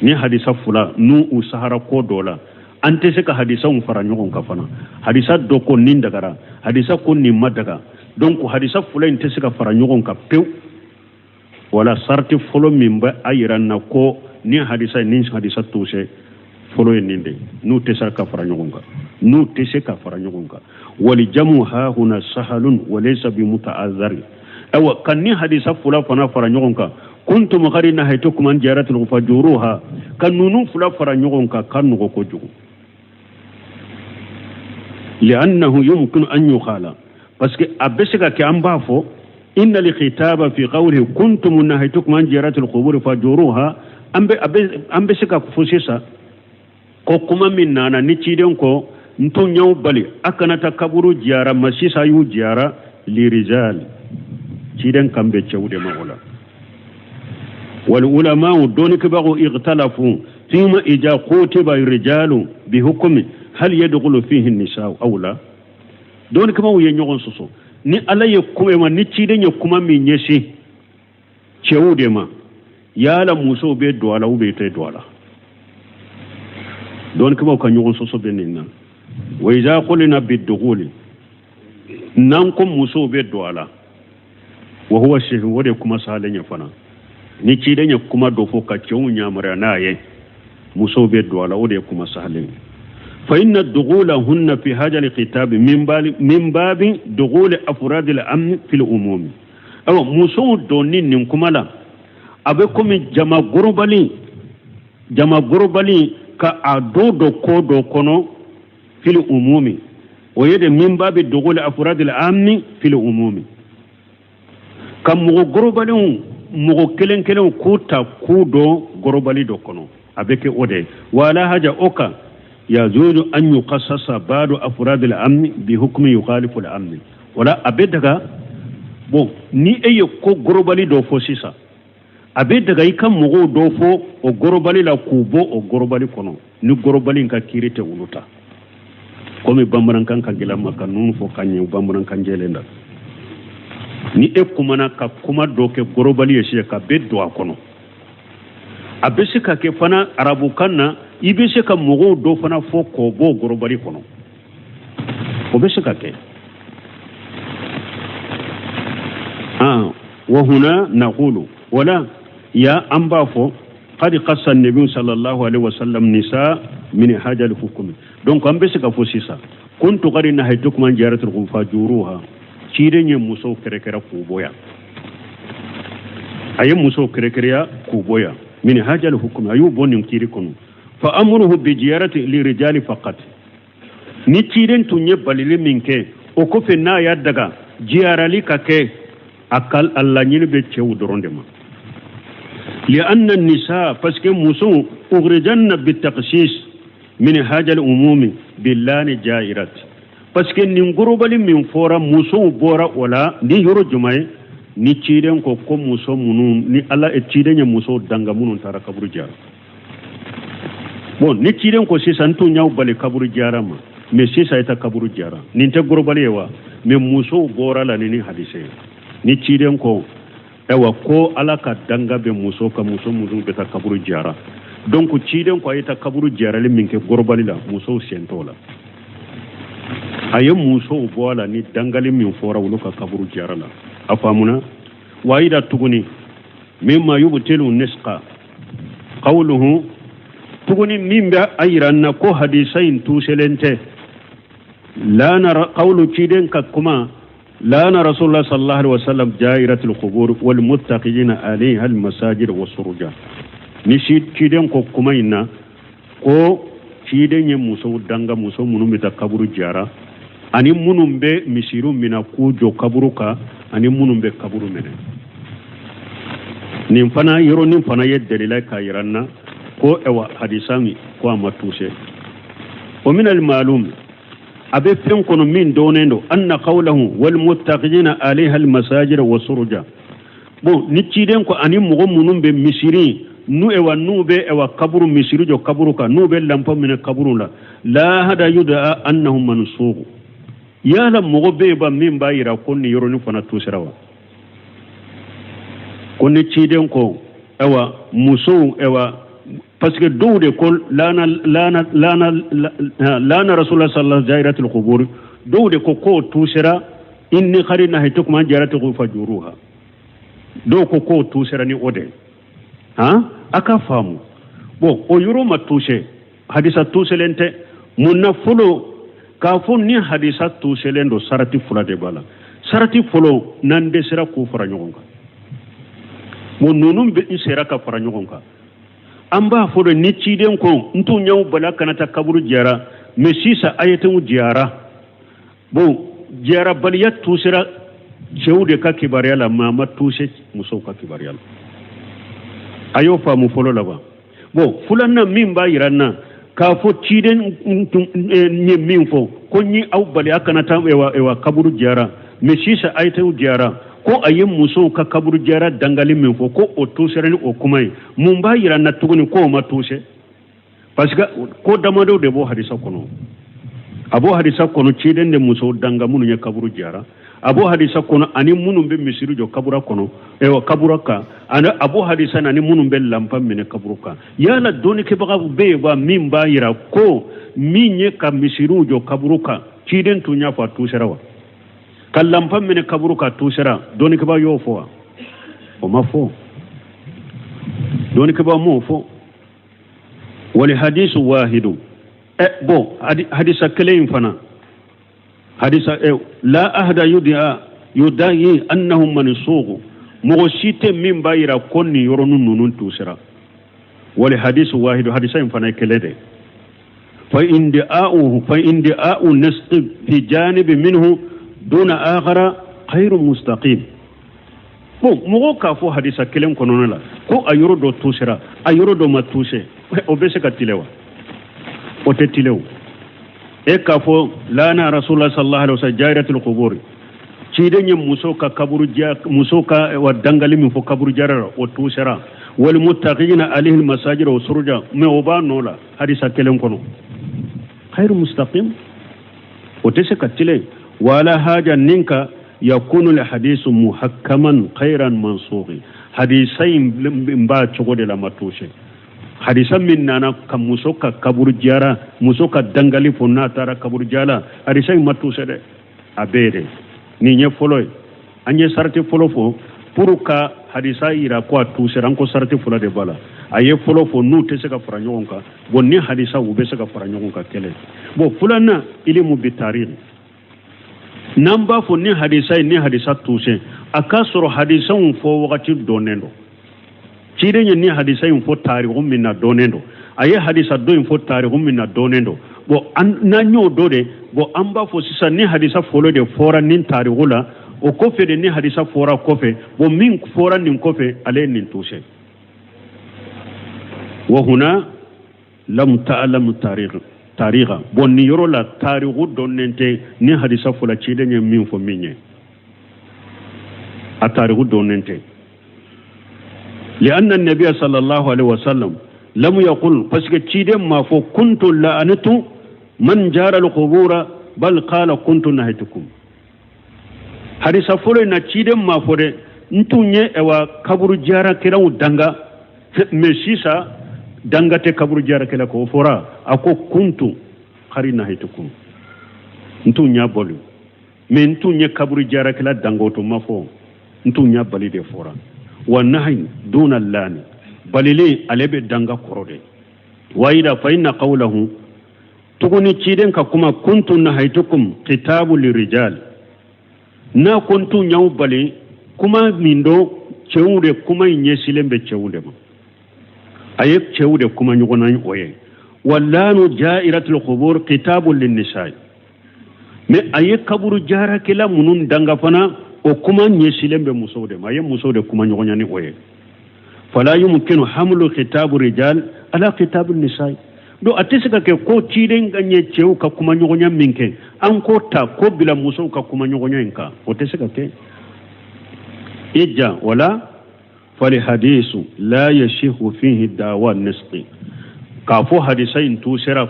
Ni hadisa fila n'u u sahara ko dɔ la, an tɛ se ka hadisaw fara ɲɔgɔn kan fana. Hadisa dɔ ko nin dagara, hadisa ko nin ma daga, donc hadisa fila in tɛ se ka fara ɲɔgɔn kan pewu. Wala sarati fɔlɔ min bɛ a yira na ko ni hadisa ni hadisa tuse fɔlɔ ye nin de, n'u tɛ se ka fara ɲɔgɔn kan, n'u tɛ se ka fara ɲɔgɔn kan. Wali jamu ha huna sahalun walaysa bi muta'azzari. Ayiwa, ka ni hadisa fila fana fara ɲɔgɔn kan, kuntum qad nahaytukum an ziyaratil fajuruha, ka nunu fila fara ɲɔgɔn kan ka nɔgɔ kojugu. Li'annahu yumkinu an yuqala, parce que a bɛ se ka kɛ an b'a fɔ, inna al-khitaba fi qawlihi kuntum nahaytukum an ziyaratil qubur fajuruha, an bɛ se ka fɔ sisan ko kuma min nana ni ciden ko n tun y'aw bali a kana taa kaburu jiyara ma, sisan y'u jiyara, lirijal, ciden kan bɛ cɛw de ma o la. Wal ulama'u, dɔnnikɛbagaw, ikhtalafu fima ija kutiba rijalu bi hukmi hal yadkhulu fihi nisa'u aw la. Dɔnnikɛbagaw ye ɲɔgɔn sɔsɔ ni Ala ye kuma ma, ni ciden ye kuma min ɲɛsin cɛw de ma, yala musow bɛ don a la ou bien tɛ don a la? Dɔnnikɛbagaw ka ɲɔgɔn sɔsɔ bɛ nin na. Wa iza qulina bidukhuli, n'an ko musow bɛ don a la, wa huwa sahihu, o de ye kuma sahalen ye fana. Ni ciden ye kuma dɔ fɔ ka cɛw yamaruya n'a ye, musow bɛ don a la, o de ye kuma sahalen ye. Fa inna dukhulahunna fi hadha alkitab min babi dukhuli afrad al-amn fil umumi. Awa, musow donni nin kuma la, a bɛ komi jama gorobali, jama gorobali ka a dɔ dɔ ko dɔ kɔnɔ, fil umumi, o ye de min babi dukhuli afrad al-amn fil umumi, ka mɔgɔ gorobalenw, mɔgɔ kelen kelenw k'u ta k'u dɔn gorobali dɔ kɔnɔ, a bɛ kɛ o de ye. Wala haja o kan, yajuzu an yukhassasa ba'du afrad al-amn bi hukmi yukhalifu al-amn. Wala a bɛ daga. Bon, ni e ye ko gorobali dɔ fɔ sisan, a bɛ daga i ka mɔgɔw dɔ fɔ o gorobali la k'u bɔ o gorobali kɔnɔ, ni gorobali in ka kiiri tɛ olu ta. Komi bamanankan ka gɛlɛn ma ka ninnu fɔ ka ɲɛ bamanankan jɛlen na, ni e kumana ka kuma dɔ kɛ gorobali ye sisan ka bɛɛ don a kɔnɔ, a bɛ se ka kɛ fana arabukan na, i bɛ se ka mɔgɔw dɔ fana fɔ k'o bɔ gorobali kɔnɔ, o bɛ se ka kɛ. Wa huna naqulu, wala ya an b'a fɔ, qad qassa nabi sallallahu alaihi wasallam nisa min haja al hukmi. Donc an bɛ se ka fɔ sisan, kuntu qad nahaytukum an ziyaratikum fajuruha, ciden ye musow kɛrɛkɛrɛ k'u bɔ yan, a ye musow kɛrɛkɛrɛya k'u bɔ yan, min haja al hukmi, a y'u bɔ nin kiiri kɔnɔ. Fa amruhu bi ziyarati lirijali faqat. Ni ciden tun ye balili min kɛ, o kɔfɛ n'a y'a daga ziyarali ka kɛ, a ka a laɲini bɛ cɛw dɔrɔn de ma. Lianna nisa, parce que musow, ukhrijanna bitakhsis min hajal umumi billani jairat, parce que nin gorobali min fɔra, musow bɔra o la ni yɔrɔ jumɛn ye? Ni ciden ko ko muso minnu ni ala ciden ye musow danga minnu taara kaburu jara. Bon, ni ciden ko sisan n tun y'aw bali kaburu jara ma, mais sisan i ta kaburu jara, nin tɛ gorobali ye wa? Mais musow bɔra la ni ni hadise ye. Ni ciden ko ayiwa ko ala ka danga bɛ muso ka muso minnu bɛ taa kaburu jara, donc ciden ko a ye taa kaburu jarali min kɛ gorobali la, musow sen t'o la. A ye musow bɔ a la ni dangali min fɔra olu ka kaburu jara la. A faamuna wa? Yira tuguni, mimma yubtilu nisqa qawluhu, tuguni min bɛ a yira n na ko hadisa in tuselen tɛ, lana qawlu, ciden ka kuma, lana rasulullah sallallahu alaihi wasallam jairatul qubur wal muttaqina alayha al masajid wa suruja. Ni ciden ko kuma in na ko ciden ye musow danga, muso minnu bɛ taa kaburu jara, ani minnu bɛ misiriw minɛ k'u jɔ kaburu kan, ani minnu bɛ kaburu minɛ, nin fana yɔrɔnin fana ye dalila k'a yira n na ko ɛwa hadisa min ko a ma tuse. Wa min al ma'lum, a bɛ fɛn kɔnɔ min dɔnnen don, anna qawlahu wal muttaqina alayha al masajid wa suruja. Bon, ni ciden ko ani mɔgɔ minnu bɛ misiri n'u ewa n'u bɛ ewa kaburu misiri jɔ kaburu kan, n'u bɛ lanpa minɛ kaburu la, la hada yuda annahu mansukh. Yala mɔgɔ bɛ yen ba min b'a yira ko nin yɔrɔnin fana tusera wa? Ko ni ciden ko ewa musow ewa, parce que dɔw de ko lana lana lana lana rasulullah sallallahu alaihi jairatul qubur, dɔw de ko k'o tusera, inni qad nahaytukum an jairatikum fajuruha. Dɔw ko k'o tusera ni o de han. A ka faamu. Bon, o yɔrɔ ma tuse, hadisa tuselen tɛ. Mun na? Fɔlɔ, k'a fɔ ni hadisa tuselen don, sarati fila de b'a la. Sarati fɔlɔ, n'an dɛsɛra k'u fara ɲɔgɔn kan. Bon, ninnu bɛ n sera ka fara ɲɔgɔn kan, an b'a fɔ de ni ciden ko n tun y'aw bala kana taa kaburu jara, mais sisan a ye t'u jara. Bon, jarabaliya tusera cɛw de ka kibaruya la, mais a ma tuse musow ka kibaruya la. A y'o faamu fɔlɔ la wa? Bon, filanan min b'a yira n na k'a fɔ ciden ye min fɔ ko n ye aw bali a kana taa ewa kaburu jara, mais sisan a ye t'u jara, ko a ye musow ka kaburu jara dangali min fɔ, ko o tusera ni o kuma ye, mun b'a yira n na tuguni k'o ma tuse? Parce que ko damadɔ de b'o hadisa kɔnɔ. A b'o hadisa kɔnɔ, ciden de musow danga minnu ye kaburu jara. A b'o hadisa kɔnɔ, ani minnu bɛ misiri jɔ kabura kɔnɔ, ɛwɔ kabura kan, ani a b'o hadisa na ani minnu bɛ lanpa minɛ kaburu kan. Yala dɔnnikɛbaga bɛ yen wa min b'a yira ko min ye ka misiriw jɔ kaburu kan, ciden tun y'a fɔ a tusera wa? Ka lanpa minɛ kaburu kan tusera, dɔnnikɛbaga y'o fɔ wa? O ma fɔ, dɔnnikɛbaga m'o fɔ. Wali hadisu wahidu. Ɛ bon, hadisa kelen in fana, hadisa la ahada yudia yudayi annahu mansukh, mɔgɔ si tɛ min b'a yira ko nin yɔrɔnin ninnu tusera. Wali hadisu wahidu, hadisa in fana ye kelen de. Fa indi'a'u nasqi fi janibi minhu duna akhara khairu mustaqim. Bon, mɔgɔ k'a fɔ hadisa kelen kɔnɔna la ko a yɔrɔ dɔ tusera, a yɔrɔ dɔ ma tuse, o bɛ se ka tile wa? O tɛ tile o. E k'a fɔ lana rasulullah sallallahu alaihi wasallam jairatul qubur, ciden ye muso ka kaburu ja, muso ka wa dangali min fɔ kaburu jara la, o tusera. Wal muttaqina alayhi masajid wa suruja, mais o b'a nɔ la hadisa kelen kɔnɔ, khairu mustaqim, o tɛ se ka tile. Wala haja ninka yakunu al hadisu muhakkaman khairan mansukhi. Hadisa in b'a cogo de la, ma tuse. Hadisa min nana ka muso ka kaburu jara, muso ka dangali fo n'a taara kaburu jara, hadisa in ma tuse dɛ, a bɛɛ de. Nin ye fɔlɔ ye. An ye sarati fɔlɔ fɔ pour ka hadisa yira ko a tusera. An ko sarati fɔlɔ de b'a la. A ye fɔlɔ fɔ n'u tɛ se ka fara ɲɔgɔn kan. Bon, ni hadisa u bɛ se ka fara ɲɔgɔn kan, kɛlɛ. Bon, filanan, ilimu bi tarikh. N'an b'a fɔ ni hadisa ye ni hadisa tuse, a k'a sɔrɔ hadisaw fɔ wagati dɔnnen don. Ciden ye ni hadisa in fɔ tariku min na dɔnnen don, a ye hadisa dɔ in fɔ tariku min na dɔnnen don. Bon, n'an y'o dɔn de, bon, an b'a fɔ sisan ni hadisa fɔlɔ de fɔra nin tariku la, o kɔfɛ de ni hadisa fɔra kɔfɛ, bon, min fɔra nin kɔfɛ, ale ye nin tuse. Wa huna lam ta'lam tarikh tariqa. Bon, nin yɔrɔ la tariku dɔnnen tɛ ni hadisa fɔla ciden ye min fɔ min ye, a tariku dɔnnen tɛ. Lianna nabiya sallallahu alaihi wasallam lam yaqul, parce que ciden m'a fɔ kuntu la'antu man jara al-qubura, bal qala kuntu nahitukum. Hadisa fɔlɔ in na, ciden m'a fɔ dɛ n tun ye ɛwa kaburu jarakɛlaw danga, mais sisan danga tɛ kaburu jarakɛla k'o fɔra. A ko kuntu kari nahitukum, n tun y'a bali, mais n tun ye kaburu jarakɛla danga, o to ma fɔ, n tun y'a bali de fɔra. Wa nahi duna lani, balilen ale bɛ danga kɔrɔ de wayida. Fa inna qawlahu, tuguni ciden ka kuma kuntu nahaytukum kitabu lirijal, n'a ko n tun y'aw bali, kuma min don cɛw de, kuma in ɲɛsilen bɛ cɛw de ma, a ye cɛw de kuma ɲɔgɔn na o ye. Walanu jairatul qubur kitabu linnisai, mais a ye kaburu jarakɛla minnu danga fana, o kuma ɲɛsilen bɛ musow de ma, a ye musow de kuma ɲɔgɔnya ni o ye. Fala yumkinu hamlu kitabu rijal ala kitabu nisai. Donc a tɛ se ka kɛ ko ciden ka ɲɛ cɛw ka kuma ɲɔgɔnya min kɛ, an k'o ta k'o bila musow ka kuma ɲɔgɔnya in kan, o tɛ se ka kɛ. Ija wala fali hadisu la yashihu fihi dawa nisqi, k'a fɔ hadisa in tusera,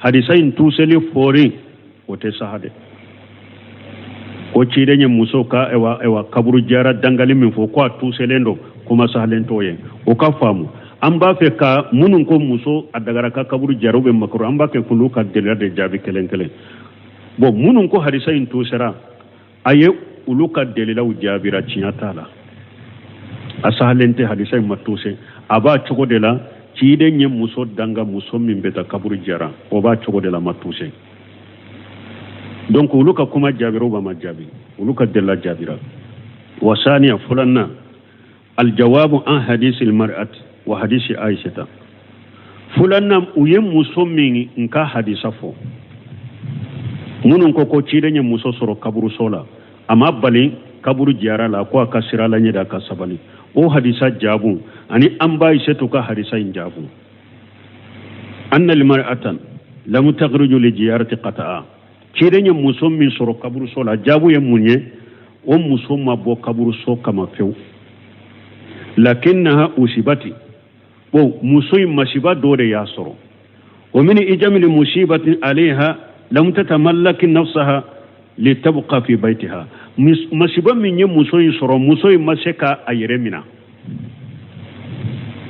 hadisa in tuseli fɔri, o tɛ saha dɛ. Ko ciden ye muso ka ewa ewa kaburu jara dangali min fɔ ko a tuselen don, kuma sahalen t'o ye. O ka faamu, an b'a fɛ ka minnu ko muso a dagara ka kaburu jara bɛ makaro, an b'a kɛ k'olu ka delila de jaabi kelen kelen. Bon, minnu ko hadisa in tusera, a ye olu ka delilaw jaabira, tiɲɛ t'a la, a sahalen tɛ, hadisa in ma tuse, a b'a cogo de la. Ciden ye muso danga, muso min bɛ taa kaburu jara, o b'a cogo de la, ma tuse. Donc olu ka kuma jaabira ou ma jaabi, olu ka delila jaabira. Wa saniya, fulanna aljawabu an hadisi almar'at wa hadisi aishata. Fulanna, u ye muso min n ka hadisa fɔ, minnu ko ko ciden ye muso sɔrɔ kaburuso la, a ma bali kaburu jara la, ko a ka sira la ɲɛ, a ka sabali, o hadisa jaabu ani an ba Aishatu ka hadisa in jaabu. Anna almar'atan lam takhruju li ziyarati qata'a, ciden ye muso min sɔrɔ kaburuso la, jaabu ye mun ye? O muso ma bɔ kaburuso kama fewu. Lakinnaha usibati, bon, muso in masiba dɔ de y'a sɔrɔ. Wa min ijamili musibatin alayha lam tatamallaki nafsaha litabqa fi baytiha, masiba min ye muso in sɔrɔ, muso in ma se ka a yɛrɛ minɛ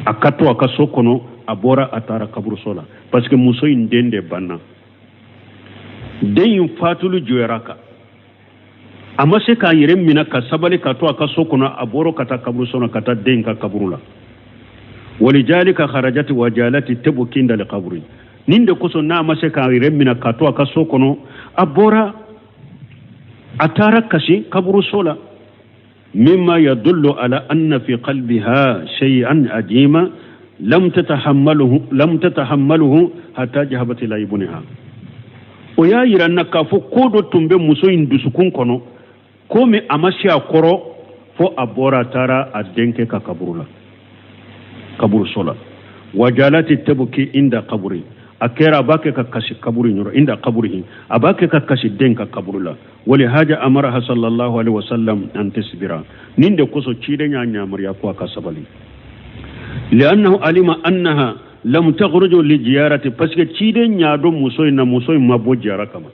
a ka to a ka so kɔnɔ, a bɔra a taara kaburuso la, parce que muso in den de banna, den in fatuli joyara kan, a ma se k'a yɛrɛ minɛ ka sabali ka to a ka so kɔnɔ, a bɔra ka taa kaburuso la, ka taa den ka kaburu la. Walijalika kharajati wa jalati tabki inda alqabri, nin de kosɔn n'a ma se k'a yɛrɛ minɛ ka to a ka so kɔnɔ, a bɔra a taara kasi kaburuso la. Mimma yadullu ala anna fi qalbiha shay'an ajima lam tatahammaluhu hatta jahabat ila ibniha. O y'a yira n na k'a fɔ ko dɔ tun bɛ muso in dusukun kɔnɔ, ko min a ma se a kɔrɔ fo a bɔra a taara a denkɛ ka kaburu la, kaburuso la. Wajalati tabki inda kaburi, a kɛra a b'a kɛ ka kasi kaburu yɔrɔ, inda kaburihi, a b'a kɛ ka kasi den ka kaburu la. Wali haja amaraha sallallahu alaihi wasallam an tasbira, nin de kosɔn ciden y'a yamaruya ko a ka sabali. Li'annahu alima annaha lam takhruju li ziyarati, parce que ciden y'a dɔn muso in na, muso in ma bɔ jiyara kama,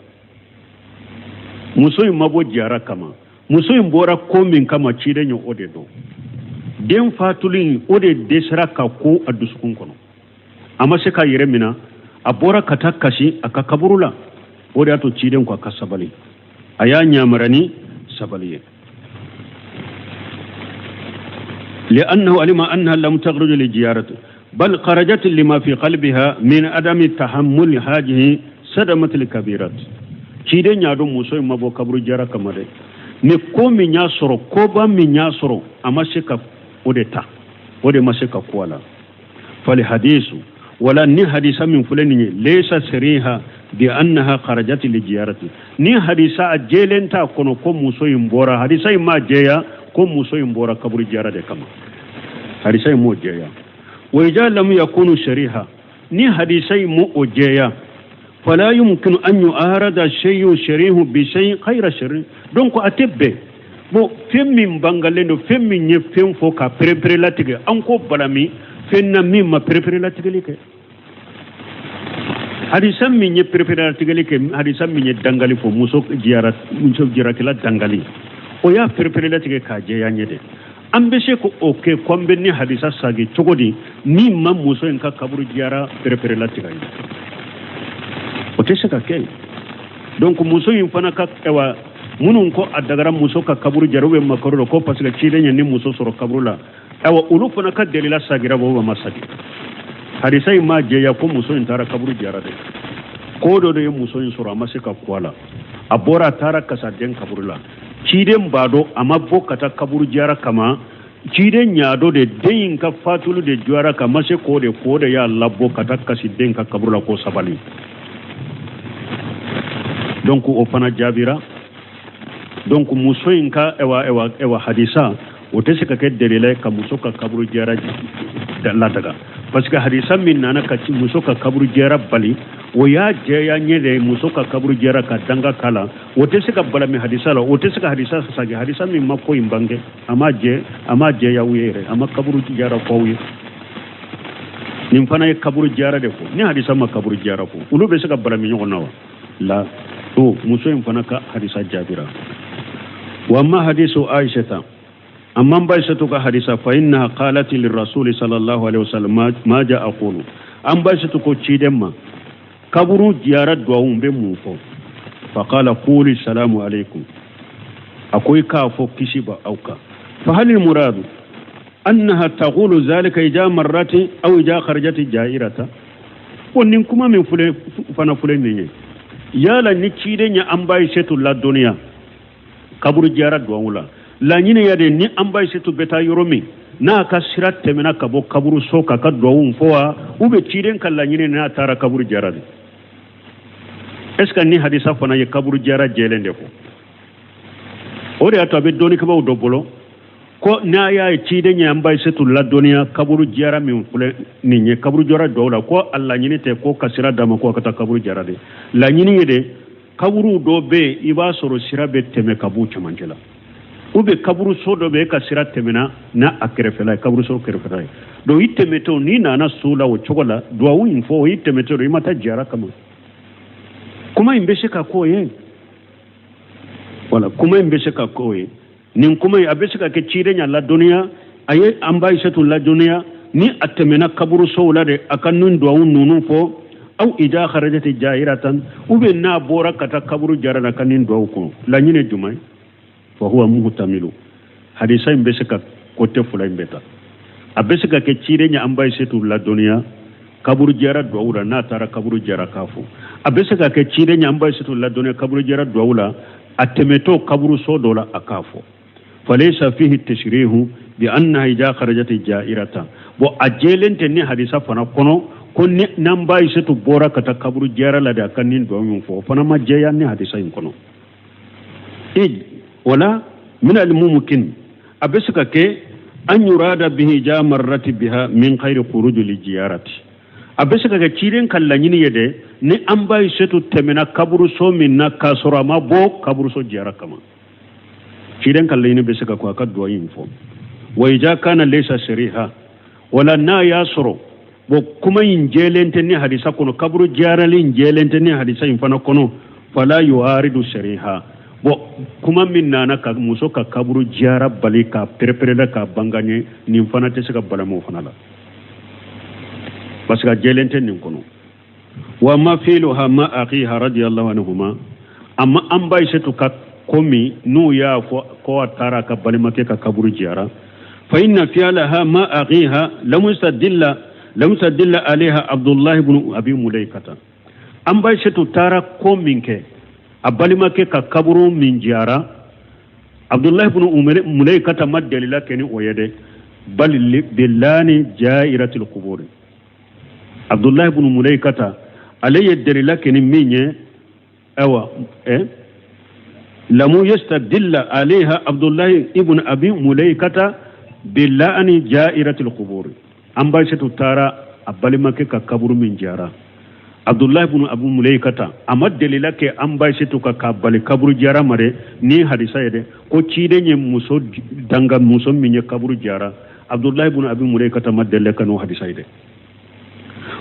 muso in ma bɔ jiyara kama, muso in bɔra ko min kama, ciden ye o de dɔn. Den fatuli o de dɛsɛra ka ko a dusukun kɔnɔ, a ma se k'a yɛrɛ minɛ, a bɔra ka taa kasi a ka kaburu la. O de y'a to ciden ko a ka sabali, a y'a ɲamara ni sabali ye. Li'annahu alima annaha lam takhruj li ziyarati bal kharajat lima fi qalbiha min adami tahammul hajihi sadamatil kabirat. Ciden y'a dɔn muso in ma bɔ kaburu jara kama dɛ, ni ko min y'a sɔrɔ, koba min y'a sɔrɔ, a ma se ka o de ta. O de ma se ka ko a la. Fali hadisu wala ni hadisa min filɛ nin ye, laysa sariha bi annaha kharajat li ziyarati, ni hadisa a jɛlen t'a kɔnɔ ko muso in bɔra, hadisa in m'a jɛya ko muso in bɔra kaburu jiyara de kama, hadisa in m'o jɛya. Wa ija lam yakunu sariha, ni hadisa in m'o jɛya, fala yumkinu an yu'arada shay'un sharihu bi shay'in ghayra sharih. Donc a tɛ bɛn. Bon, fɛn min bangalen don, fɛn min ye fɛn fɔ ka perepere latigɛ, an k'o balami fɛn na min ma perepere latigɛli kɛ. Hadisa min ye perepere latigɛli kɛ, hadisa min ye dangali fɔ, muso jiyara, muso jiyarakɛla dangali, o y'a perepere latigɛ k'a jɛya ɲɛ dɛ. An bɛ se k'o kɛ ko an bɛ ni hadisa sagi cogo di min ma muso in ka kaburu jiyara perepere latigɛ ye? O tɛ se ka kɛ. Donc muso in fana ka, ayiwa, minnu ko a dagara muso ka kaburu jara, u bɛ makaro la ko parce que ciden ye ni muso sɔrɔ kaburu la, ayiwa, olu fana ka delila sagira bɔ ma sagi. Hadisa in m'a jɛya ko muso in taara kaburu jara dɛ. Ko dɔ de ye muso in sɔrɔ, a ma se ka ku a la, a bɔra, a taara kasa den kaburu la. Ciden b'a dɔn a ma bɔ ka taa kaburu jara kama. Ciden y'a dɔn de den in ka fatuli de juyara ka ma se k'o de k'o de y'a labɔ ka taa kasi den ka kaburu la k'o sabali. Donc o fana jaabira. Donc muso in ka ewa ewa ewa hadisa, o tɛ se ka kɛ delila ye ka muso ka kaburu jara ladaga, parce que hadisa min nana ka muso ka kaburu jara bali, o y'a jɛya ɲɛ de muso ka kaburu jara ka danga k'a la. O tɛ se ka balami hadisa la, o tɛ se ka hadisa sagi. Hadisa min ma ko in bange, a ma jɛ, a ma jɛya u ye yɛrɛ, a ma kaburu jara fɔ aw ye. Nin fana ye kaburu jara de fɔ. Ni hadisa ma kaburu jara fɔ, olu bɛ se ka balami ɲɔgɔn na wa? La o muso in fana ka hadisa jaabira. Wa ma hadisu Aishata, amma ba Aishatu ka hadisa, fa innaha qalat lirrasul sallallahu alaihi wasallam ma ja aqulu. An ba Aishatu ko ciden ma, kaburu jiyara duwawu bɛ mun fɔ? Fa qala quli salamu alaikum, a ko i k'a fɔ kisi ba aw kan. Fa hal muradu annaha taqulu zalika ija marrati aw ija kharajati jairata? Ko nin kuma min filɛ fana filɛ nin ye, yala ni ciden ye an ba Aishatu ladɔnniya kaburu jiyara duwawu la, laɲini ya de ni an ba Aishatu bɛ taa yɔrɔ min n'a ka sira tɛmɛna ka bɔ kaburu so k'a ka duwawu fɔ wa, u bɛ ciden ka laɲini n'a taara kaburu jiyara de? Est ce que ni hadisa fana ye kaburu jiyara jɛlen de fɔ? O de y'a to a bɛ dɔnnikɛbaaw dɔ bolo ko n'a y'a ye ciden ye an ba Aishatu ladɔnniya kaburu jiyara min filɛ nin ye, kaburu jiyara duwawu la, ko a laɲini tɛ ko ka sira d'a ma ko a ka taa kaburu jiyara de. Laɲini ye de kaburu dɔ bɛ yen, i b'a sɔrɔ sira bɛ tɛmɛ ka b'u cɛmancɛ la, ou bien kaburuso dɔ bɛ yen, e ka sira tɛmɛna n'a a kɛrɛfɛla ye, kaburuso kɛrɛfɛla ye. Donc i tɛmɛtɔ, n'i nana so la o cogo la, duwawu in fɔ, o y'i tɛmɛtɔ don, i ma taa jiyara kama. Kuma in bɛ se ka k'o ye, wala kuma in bɛ se ka k'o ye. Nin kuma in a bɛ se ka kɛ ciden y'a ladɔnniya, a ye an ba Aishatu ladɔnniya ni a tɛmɛna kaburusow la de, a ka nin duwawu ninnu fɔ, aw ida kharajati jahiratan, ou bien n'a bɔra ka taa kaburu jara la ka nin duwawu kɔnɔ. Laɲini jumɛn? Fa huwa muhtamilu. Hadisa in bɛ se ka côté fila in bɛ ta. A bɛ se ka kɛ ciden ye an ba Aishatu ladɔnniya kaburu jara duwawu la, n'a taara kaburu jara k'a fɔ. A bɛ se ka kɛ ciden ye an ba Aishatu ladɔnniya kaburu jara duwawu la, a tɛmɛtɔ kaburuso dɔ la, a k'a fɔ. Falaysa fihi tashrihu bi annaha ida kharajat ja'iratan. Bon, a jɛlen tɛ ni hadisa fana kɔnɔ ko ni n'an ba Aishatu bɔra ka taa kaburu jara la de, a ka nin duwawu in fɔ. O fana ma jɛya ni hadisa in kɔnɔ. Ij wala min al mumkin, a bɛ se ka kɛ an yurada bihi ja marrati biha min khayri khuruj li ziyarati. A bɛ se ka kɛ ciden ka laɲini ye de ni an ba Aishatu tɛmɛna kaburuso min na k'a sɔrɔ a ma bɔ kaburuso jiyara kama, ciden ka laɲini bɛ se ka ko a ka duwawu in fɔ. Wa ija kana laysa shariha, wala n'a y'a sɔrɔ bon kuma in jɛlen tɛ ni hadisa kɔnɔ, kaburu jiyarali in jɛlen tɛ ni hadisa in fana kɔnɔ, fala yuaridu shariha. Bon, kuma min nana ka muso ka kaburu jiyara bali ka pereperela ka bangaɲɛ, nin fana tɛ se ka balama o fana la, parce que a jɛlen tɛ nin kɔnɔ. Wa ma filuha ma akhiha radiyallahu anhuma, amma an ba Aishatu ka ko min n'u y'a fɔ ko a taara a ka balimakɛ ka kaburu jiyara, fa inna fi'laha ma akhiha lam yustadilla alayha Abdullah ibn Abi Mulaikata. An ba Aishatu taara ko min kɛ a balimakɛ ka kaburu min jiyara, Abdullah ibn Mulaikata ma dalila kɛ ni o ye dɛ. Bal bilani jairatil qubur. Abdullahi ibn Mulaikata ale ye delila kɛ ni min ye, awa lamu yastadilla alayha Abdullahi ibn Abi Mulaikata bilani jairatil qubur. An ba Aïssatou taara a balimakɛ ka kaburu min jara, Abdullahi ibn Abu Mulaikata a ma delila kɛ an ba Aïssatou ka k'a bali kaburu jara ma dɛ, ni hadisa ye dɛ, ko ciden ye muso danga muso min ye kaburu jara. Abdullahi ibn Abi Mulaikata ma delila ka n'o hadisa ye dɛ.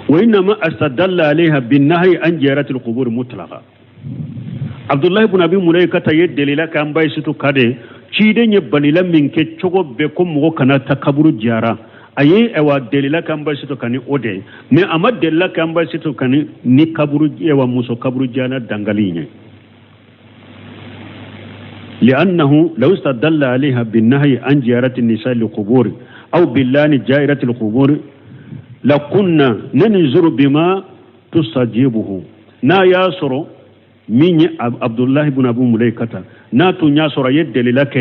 Wa innama astadalla alayha bin nahyi an ziyaratil qubur mutlaqa. Abdullahi ibn Abi Mulaikata ye delila kɛ an ba Aïssatou ka de ciden ye balila min kɛ cogo bɛɛ ko mɔgɔ kana ta kaburu jara, a ye ɛwa delila k'an ba Aïssatou kan ni o de ye, mais a ma delila k'an ba Aïssatou kan ni kaburu ɛwa muso kaburu jara dangali ye. لأنه لو استدل عليها بالنهي عن زيارة النساء للقبور أو باللان جائرة القبور لكنا ننظر بما تستجيبه. نا ياسر من عبد الله بن أبو مليكة نا تنياسر يدل لك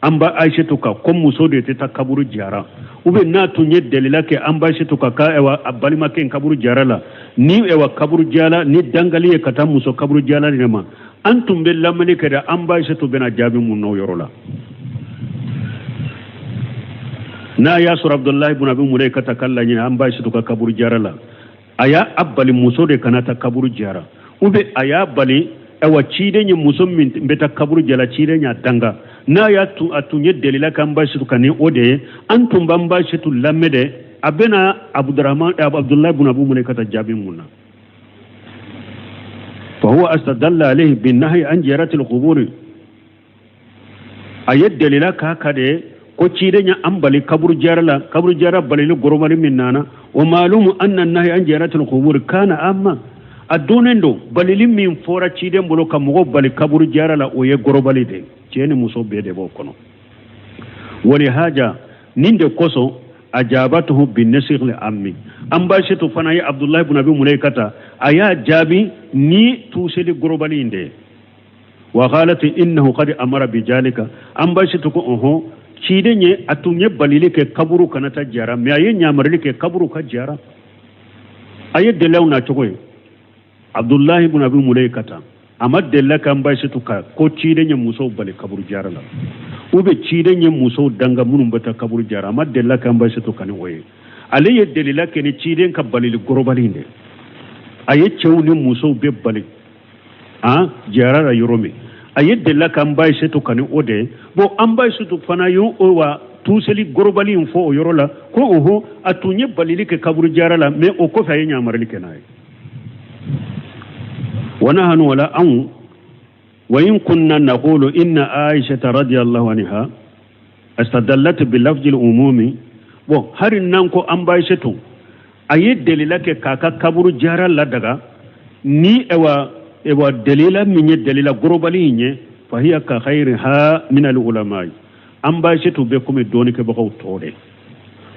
an ba Aïssatou ka ko muso de tɛ taa kaburu jara, ou bien n'a tun ye delila kɛ an ba Aïssatou ka ka ɛwa a balimakɛ in kaburu jara la, ni ɛwa kaburu jara ni dangali ye ka taa muso kaburu jara de ma, an tun bɛ lamɛnni kɛ dɛ, an ba Aïssatou bɛna jaabi mun n'o yɔrɔ la. N'a y'a sɔrɔ Abdullahi ibn Abi Mulaikata ka laɲini an ba Aïssatou ka kaburu jara la, a y'a a bali muso de kana taa kaburu jara, ou bien a y'a bali ɛwa ciden ye muso min bɛ taa kaburu jara, ciden y'a danga, n'a y'a tun a tun ye delila k'an ba Aïssatou ka ni o de ye, an tun b'an ba Aïssatou lamɛn dɛ, a bɛna Abdurahman Abdullahi ibn Abu Mulaikata jaabi mun na. Fa huwa astadalla alayhi bin nahyi an ziyarati al-qubur. A ye delila k'a ka de ko ciden ye an bali kaburu jara la, kaburu jara balili goromari min nana. Wa ma'lumu anna an-nahyi an ziyarati al-qubur kana amma, a donnen don balili min fɔra ciden bolo ka mɔgɔw bali kaburu jara la, o ye gorobali de, cɛ ni muso bɛɛ de b'o kɔnɔ. Wali haja nin de kosɔn ajabatuhu bin nasikh li ammi. An ba Aïssatou fana ye Abdullahi ibn Abi Mulaikata a y'a jaabi ni tuseli gorobali in de ye. Wa qalat innahu qad amara bi jalika. An ba Aïssatou ko ɔhɔn, ciden ye a tun ye balili kɛ kaburu kana taa jara, mais a ye ɲamarili kɛ kaburu ka jara. A ye delilaw na cogo ye. Abdullahi ibn Abi Mulaikata a ma delila k'an ba Aïssatou ka ko ciden ye musow bali kaburu jara la, ou bien ciden ye musow danga minnu bɛ taa kaburu jara, a ma delila k'an ba Aïssatou ka ni o ye. Ale ye delila kɛ ni ciden ka balili gorobali in de, a ye cɛw ni musow bɛɛ bali an jara la yɔrɔ min, a ye delila k'an ba Aïssatou ka ni o de ye. Bon, an ba Aïssatou fana ye o wa tuseli gorobali in fɔ o yɔrɔ la ko oho, a tun ye balili kɛ kaburu jara la, mais o kɔfɛ a ye ɲamarili kɛ n'a ye. ونحن ولا أن وإن كنا نقول إن عائشة رضي الله عنها استدلت بلفظ العموم. Bon, hari nanko an ba Aïssatou a ye delila kɛ k'a ka kaburu jara ladaga ni ewa ewa delila min ye delila gorobali in ye, fahiya ka khayriha min al ulama, an ba Aïssatou bɛ komi dɔɔnikɛbagaw tɔ de.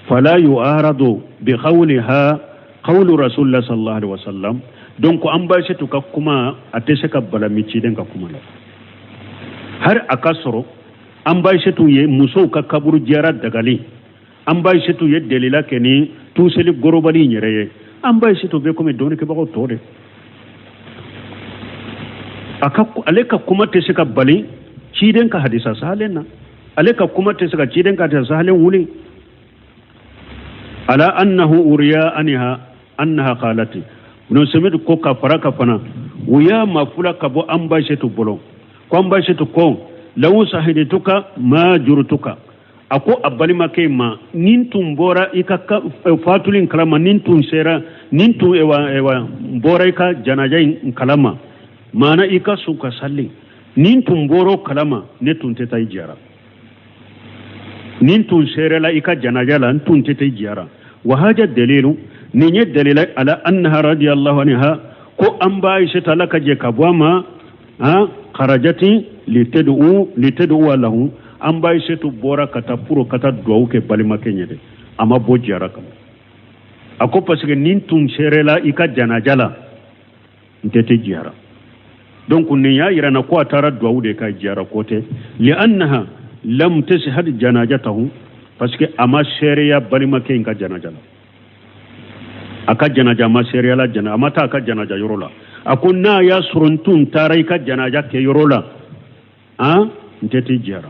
Fala yu'aradu bi qawliha qawlu rasulillah sallallahu alaihi wasallam. Donc an ba Aïssatou ka kuma a tɛ se ka balami ciden ka kuma la. Hari a ka sɔrɔ an ba Aïssatou ye musow ka kaburu jara dagali, an ba Aïssatou ye delila kɛ ni tuseli gorobali in yɛrɛ ye, an ba Aïssatou bɛ komi dɔɔnikɛbagaw tɔ de. A ka ale ka kuma tɛ se ka bali ciden ka hadisa sahalen na, ale ka kuma tɛ se ka ciden ka hadisa sahalen wuli. Ala annahu uriya anha annaha qalati no semidu ko ka fara ka fana u y'a mafula ka bɔ an ba Aïssatou bolo ko an ba Aïssatou ko law sahidituka ma jurutuka, a ko a balimakɛ ma nin tun bɔra i ka fatuli in kalama, nin tun sera nin tun ewa ewa bɔra i ka janaja in kalama, maana i ka su ka sali, nin tun bɔra o kalama ne tun tɛ taa i jara, nin tun sera la i ka janaja la n tun tɛ taa i jara. Wa haja dalilu, nin ye dalila ala annaha radiyallahu anha ko an ba Aïssata ala ka jɛ ka bɔ a ma kharajati litad'u lahu, an ba Aïssatu bɔra ka taa puro ka taa duwawu kɛ balimakɛ ɲɛ dɛ, a ma bɔ jara kama. A ko parce que nin tun serela i ka janaja la n tɛ tɛ jara. Donc nin y'a yira na ko a taara duwawu de ka jara ko tɛ, li annaha lam tashhad janajatahu, Parce que a ma seereya balimakɛ in ka janaja la, a ka janaja a ma seereya la, jana a ma taa a ka janaja yɔrɔ la. A ko n'a y'a sɔrɔ n tun taara i ka janaja kɛ yɔrɔ la, an n tɛ t'i jiyara.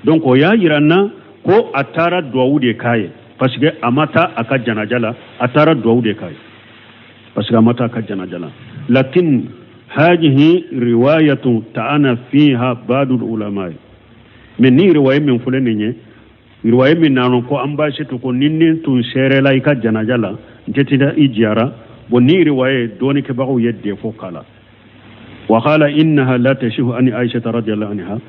Donc o y'a yira n na ko a taara duwawu de k'a ye, parce que a ma taa a ka janaja la, a taara duwawu de k'a ye parce que a ma taa a ka janaja la. Lakin hadihi riwayatu ta'ana fiha ba'dul ulama. Mais ni riwaya min filɛ nin ye, riwaya min nana ko an ba Asetu ko ni ne tun seerela i ka janaja la, n tɛ taa i jiyara. Bon, ni riwaya dɔɔnikɛbagaw ye défaut k'a la. Wa qala innaha la tasihu an Aisha radiyallahu anha.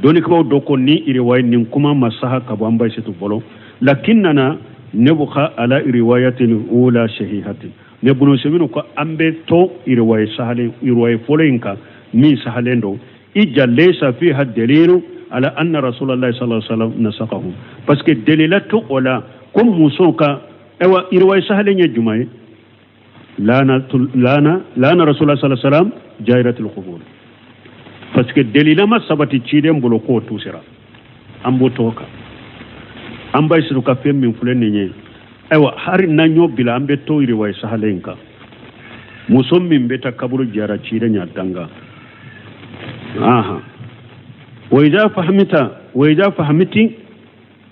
Dɔɔnikɛbagaw dɔ ko ni riwaya nin kuma ma saha ka bɔ an ba Asetu bolo. Lakinnana nabqa ala riwayatil ula sahihati. Ne bunu seminu ko an bɛ to riwaya sahalen, riwaya fɔlɔ in kan min sahalen don. Ija laysa fiha dalilu ala anna rasulallah sallallahu alaihi wasallam nasakahu, parce que delila to o la ko muso ka ayiwa riwaya sahalen ye jumɛn ye? Lana lana lana rasulullah sallallahu alaihi wasallam jairatul qubur, parce que delila ma sabati ciden bolo k'o tusera. An b'o tɔgɔ kan an ba Asetu ka fɛn min filɛ nin ye. Ayiwa, hari n'an y'o bila, an bɛ to riwaya sahalen kan, muso min bɛ taa kaburu jara ciden y'a danga. Aha, wa idha fahimta wa idha fahimti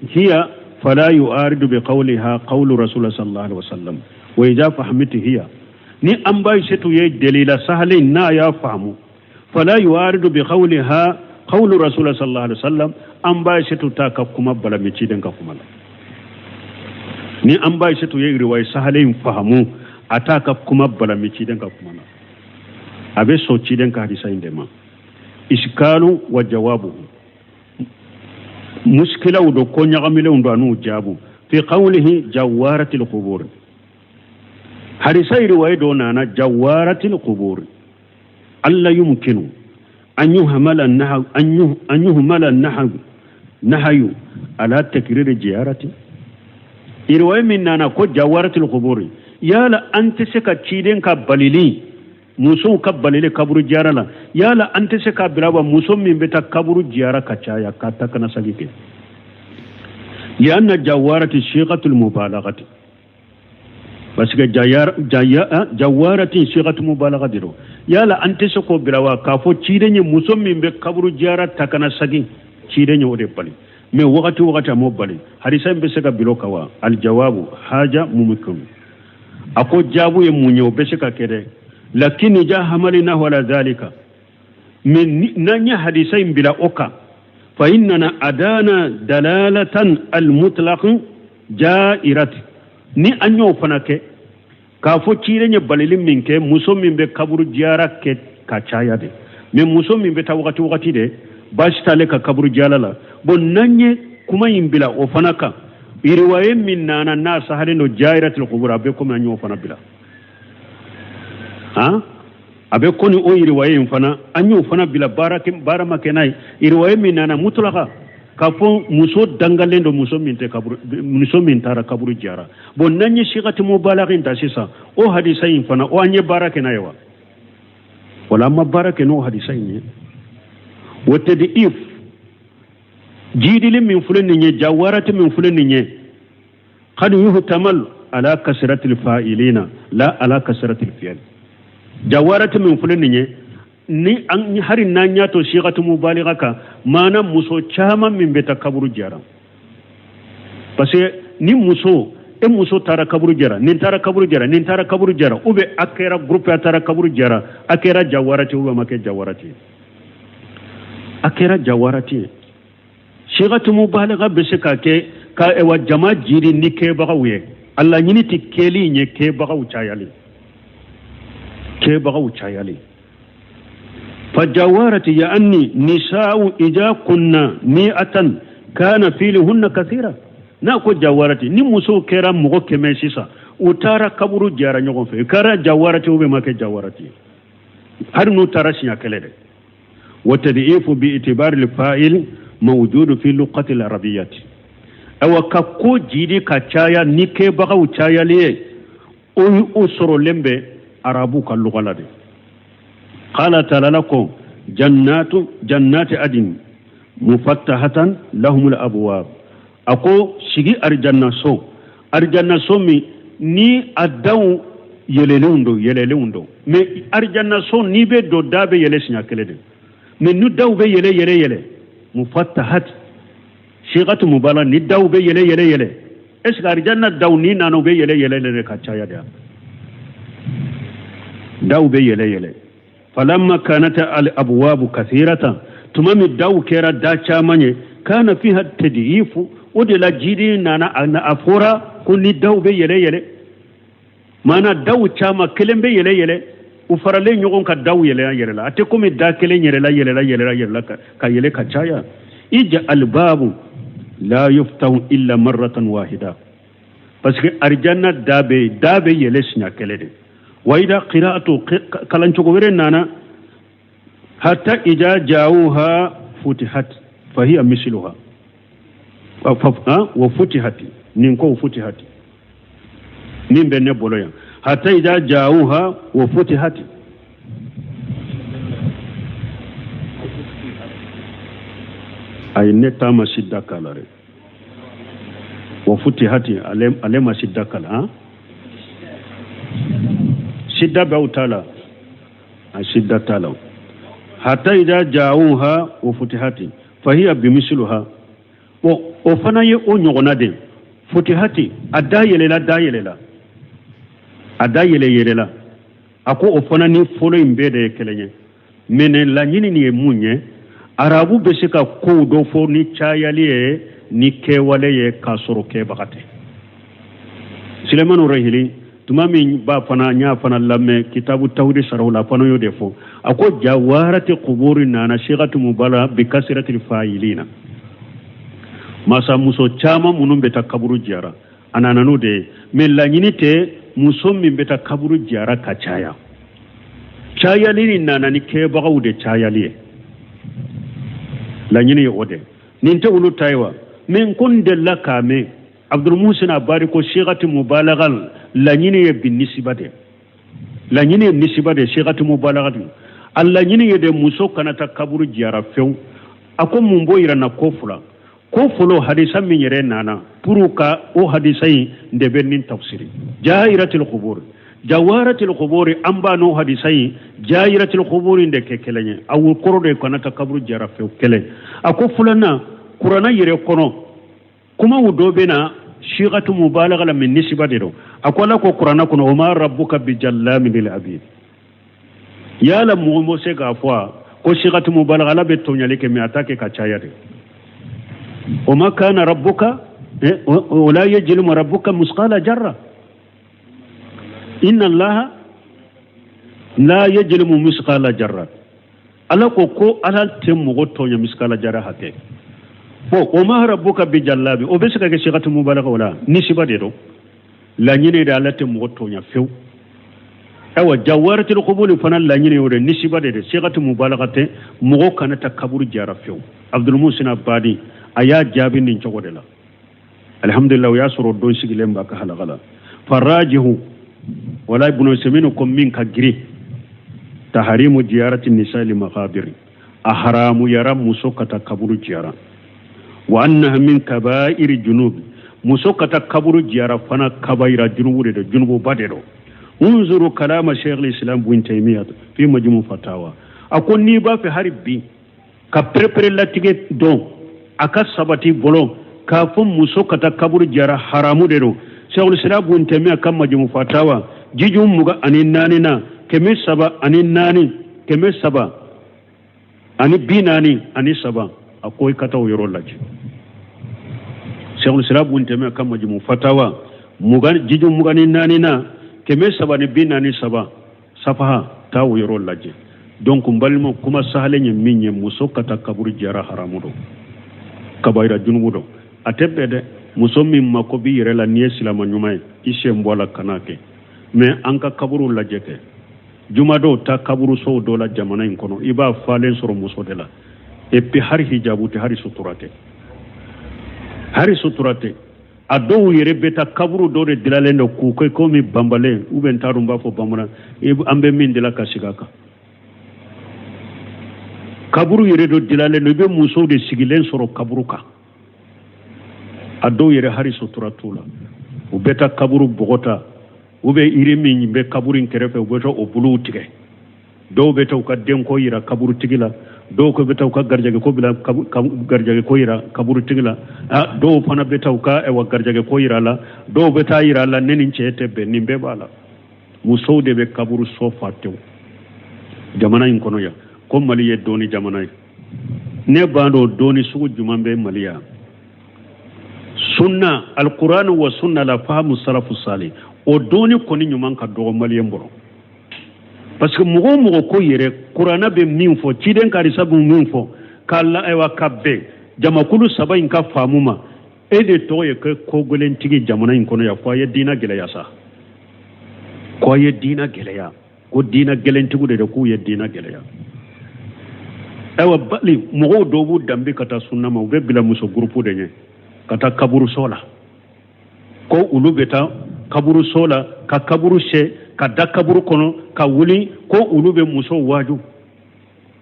hiya fala yu'aridu bi qawliha qawlu rasulullah sallallahu alaihi wasallam. Wa idha fahimti hiya, ni an ba Asetu ye delila sahalen n'a y'a faamu, fala yu'aridu bi qawliha qawlu rasulullah sallallahu alaihi wasallam. An ba Asetu ta ka kuma balami ciden ka kuma la. Ni an ba Asetu ye riwaya sahalen faamu, a ta ka kuma balami ciden ka kuma la, a bɛ sɔn ciden ka hadisa in de ma. Iskalu wa jawabu, muskilaw do, ko ɲagamilenw do an'u jaabu. Fi qawlihi jawaratil qubur, hadisa riwaya dɔ nana jawaratil qubur, alla yumkinu an yuhmala nahayu an yuhmala nahayu ala takrir ziyarati. Riwaya min nana ko jawaratil qubur, yala an tɛ se ka ciden ka balili, musow ka balili kaburu jiyara la, yala an tɛ se ka bila wa muso min bɛ taa kaburu jiyara ka caya ka taa kana sagi kɛ? Lianna jawarati sigatul mubalagati, parce que jawarati sigatu mubalaga de don. Yala an tɛ se k'o bila wa k'a fɔ ciden ye muso min bɛ kaburu jiyara ta kana sagi, ciden ye o de bali? Mais wagati wagati a m'o bali. Hadisa in bɛ se ka bila o kan wa? Aljawabu haja mumkin. A ko jaabu ye mun ye? O bɛ se ka kɛ dɛ. Lakin ja hamalinahu ala zalika, mais n'an ye hadisa in bila o kan, fa innana adana dalalatan almutlaq jairat. Ni an y'o fana kɛ k'a fɔ ciden ye balili min kɛ muso min bɛ kaburu jiyara kɛ ka caya de, mais muso min bɛ taa wagati wagati de, baasi t'ale ka kaburu jiyara la. Bon, n'an ye kuma in bila o fana kan, riwaye min nana n'a sahalen don jairatul qubur, a bɛ komi an y'o fana bila. Han, a bɛ komi o riwaye in fana an y'o fana bila, baara ma kɛ n'a ye. Riwaye min nana mutulaka k'a fɔ muso dangalen don, muso min tɛ kaburu, muso min taara kaburu jara. Bon, n'an ye sigati mubalagh in ta sisan, o hadisa in fana o an ye baara kɛ n'a ye wa? Wala an ma baara kɛ n'o hadisa in ye. Wa tadif jidili min filɛ nin ye, jawarati min filɛ nin ye, kad yuhtamal ala kasratil fa'ilina la ala kasratil fi'l. Jawarati min filɛ nin ye, ni an hari n'an y'a to sigatu mubaligha kan, maana muso caman min bɛ taa kaburu jara, parce que ni muso e muso taara kaburu jara, nin taara kaburu jara, nin taara kaburu jara, ou bien a kɛra groupe a taara kaburu jara, a kɛra jawarati ou bien a ma kɛ jawarati ye, a kɛra jawarati ye. Sigatu mubaligha bɛ se ka kɛ ka ewa jama jiri ni kɛbagaw ye. A laɲini tɛ kɛli in ye, kɛbagaw cayali, kɛbagaw cayali. Fajawarati yaani nisa'u ija kunna mi'atan kana filihunna kathira. N'a ko jawarati, ni musow kɛra mɔgɔ 100 sisan, u taara kaburu jara ɲɔgɔn fɛ, u kɛra jawarati ou bien ma kɛ jawarati ye, hali n'u taara siɲɛ kelen dɛ. Wa tad'ifu bi itibari al-fa'il mawjudu fi lughati al-arabiyyati. Awa ka ko jidi ka caya ni kɛbagaw cayali ye, o sɔrɔlen bɛ arabu ka luga la de. Qala ta'ala ko jannatu jannati adin mufattahatan lahumul abwab. A ko sigi arijanna so, arijanna so min ni a daw yɛlɛlenw don, yɛlɛlenw don. Mais arijanna so n'i bɛ don, da bɛ yɛlɛ siɲɛ kelen de. Mais ni daw bɛ yɛlɛ yɛlɛ yɛlɛ, mufattahat sigatu mubala, ni daw bɛ yɛlɛ yɛlɛ yɛlɛ, est ce que arijanna daw ni nana u bɛ yɛlɛ yɛlɛ yɛlɛ ka caya de? Daw bɛ yɛlɛ yɛlɛ. Falamma kanat al abwabu kathiratan, tuma min daw kɛra da caman ye, kana fiha tadyifu, o de la jidi nana a fɔra ko ni daw bɛ yɛlɛ yɛlɛ, maana daw caman kelen bɛ yɛlɛ yɛlɛ, u faralen ɲɔgɔn kan daw yɛlɛ yɛlɛla. A tɛ komi da kelen yɛlɛla yɛlɛla yɛlɛla yɛlɛla ka yɛlɛ ka caya. Ija albabu la yuftahu illa marratan wahida, parce que arijanna da bɛ da bɛ yɛlɛ siɲɛ kelen de. Wa ida qira'atu, kalancogo wɛrɛ nana hatta ida ja'uha futihat fahiya misluha wa futihat, nin ko futihat min bɛ ne bolo yan, hatta ida ja'uha wa futihat. Ayi, ne ta ma sidda k'a la dɛ. Wa futihati, ale ma sidda k'a la. Han, sidda b'aw ta la, a sidda t'a la. Hatta ida ja'uha wa futihati fahiya bimisluha. Bon, o fana ye o ɲɔgɔnna de. Futihati, a da yɛlɛla, da yɛlɛla, a da yɛlɛ yɛlɛla. A ko o fana ni fɔlɔ in bɛɛ de ye kelen ye. Mais laɲini nin ye mun ye? Arabu bɛ se ka kow dɔ fɔ ni cayali ye, ni kɛwale ye, k'a sɔrɔ kɛbaga tɛ. Sulemanu Rahili, tuma min b'a fana n y'a fana lamɛn kitabu tawhidi saraw la, a fana y'o de fɔ. A ko jawarati kuburi nana sigatu mubala bi kasirati fayilina, masamuso caman minnu bɛ taa kaburu jiyara, a nana n'o de ye. Mais laɲini tɛ muso min bɛ taa kaburu jiyara ka caya. Cayali nin nana ni kɛbagaw de cayali ye, laɲini ye o de. Nin tɛ olu ta ye wa? Mais n ko n delila k'a mɛn Abdulmusin Abari ko sigati mubalaga laɲini ye bi nisiba de, laɲini ye nisiba de, sigati mubalaga de. A laɲini ye de muso kana taa kaburu jiyara fewu. A ko mun b'o yira na? Ko fila. Ko fɔlɔ, hadisa min yɛrɛ nana pour ka o hadisa in de bɛ nin tafsiri, jahiratil qubur, jawaratil qubur, an b'a n'o hadisa in jahiratil qubur in de kɛ kelen ye. A wo kɔrɔ de kana taa kaburu jiyara fewu, kelen. A ko filanan, kuranna yɛrɛ kɔnɔ kumaw dɔ bɛ na sigatu mubalaga la, mais nisiba de don. A ko Ala ko kuranna kɔnɔ, wa ma rabbuka bijallamin lil abid. Yala mɔgɔ bɛ se k'a fɔ a ko sigatu mubalaga, Ala bɛ tɔɲali kɛ, mais a t'a kɛ ka caya de. Wa ma kana rabbuka wala yajlimu rabbuka musqala jarra, inna allaha la yajlimu misqala jarra. Ala ko ko Ala tɛ mɔgɔ tɔɲɔ misikala jara hakɛ. Bon, o ma rabbuka bijallabi, o bɛ se ka kɛ sigatu mubalaga o la, nisiba de don. Laɲini de, Ala tɛ mɔgɔ tɔɲɔ fewu. Ayiwa, jawaratil qubuli fana laɲini o de, nisiba de de, sigatu mubalaga tɛ, mɔgɔ kana taa kaburu jara fewu. Abdulmusin Abadi a y'a jaabi nin cogo de la. Alhamdulillah, o y'a sɔrɔ don sigilen b'a ka halaka la. Farajihu wala ibnu Usaymin ko min ka girin, taharimu ziyarati nisa li makabiri, a haramuyara muso ka taa kaburu jiyara. Wa annaha min kabairi junubi, muso ka taa kaburu jiyara fana kabayira junubu de don, junububa de don. Unzuru kalama sheikh islam bin Taymiyyah fi majmu fatawa. A ko n'i b'a fɛ hali bi ka perepere latigɛ dɔn, a ka sabati bolo k'a fɔ muso ka taa kaburu jiyara haramu de don, Sheikhul Islam bin Taymiyyah ka majmu fatawa jiju 24 na, 304, 343, a ko i ka taa o yɔrɔ lajɛ. Sheikhul Islam bin Taymiyyah ka majmu fatawa jiju 24 na, 343 safaha, taa o yɔrɔ lajɛ. Donc n balima, kuma sahalen ye min ye, muso ka taa kaburu jiyara haramu don, kabayira junubu don. A tɛ bɛn dɛ. Muso min mako b'i yɛrɛ la, n'i ye silama ɲuman ye, i sen bɔ a la, kana kɛ. Mais an ka kaburu lajɛ kɛ, juma dɔw ta kaburusow dɔ la jamana in kɔnɔ, i b'a falen sɔrɔ muso de la. Et puis hari hijabu tɛ, hari sutura tɛ, hari sutura tɛ. A dɔw yɛrɛ bɛ taa kaburu dɔw de dilalen don k'u kɛ komi banbalen, ou bien n t'a dɔn n b'a fɔ bamanan, an bɛ min dilan ka sigi a kan. Kaburu yɛrɛ dɔ dilalen don, i bɛ musow de sigilen sɔrɔ kaburu kan. A dɔw yɛrɛ hari sutura t'u la. U bɛ taa kaburu bɔgɔ ta, u bɛ yiri min bɛ kaburu in kɛrɛfɛ, u bɛ taa o buluw tigɛ. Dɔw bɛ taa u ka denko yira kaburutigi la, dɔw ko bɛ taa u ka garijɛgɛko bila garijɛgɛko yira kaburutigi la, dɔw fana bɛ taa u ka ayiwa garijɛgɛko yira la, dɔw bɛ taa yira la ne ni cɛ tɛ bɛn. Nin bɛɛ b'a la. Musow de bɛ kaburu so fa tewu jamana in kɔnɔ yan. Ko Mali ye dɔɔni jamana ye, ne b'a dɔn dɔɔni sugu jumɛn bɛ Mali yan. Sunna alkurani wa sunna la fahamu salafu sali, o dɔɔni kɔni ɲuman ka dɔgɔ maliyɛn bolo. Parce que mɔgɔ o mɔgɔ ko yɛrɛ kuranɛ bɛ min fɔ, ciden ka hadisa bɛ min fɔ, k'a la ayiwa ka bɛn jamakulu saba in ka faamu ma, e de tɔgɔ ye ko kogɛlɛntigi jamana in kɔnɔ yan. Ko a ye diinɛ gɛlɛya sa, ko a ye diinɛ gɛlɛya, ko diinɛ gɛlɛntigiw de k'u ye diinɛ gɛlɛya. Ayiwa bali mɔgɔw dɔw b'u danbe ka taa sunna ma, u bɛ bila muso gurupu de ɲɛ ka taa kaburuso la, ko olu bɛ taa kaburuso la ka kaburu sɛ ka da kaburu kɔnɔ ka wuli, ko olu bɛ musow waaju,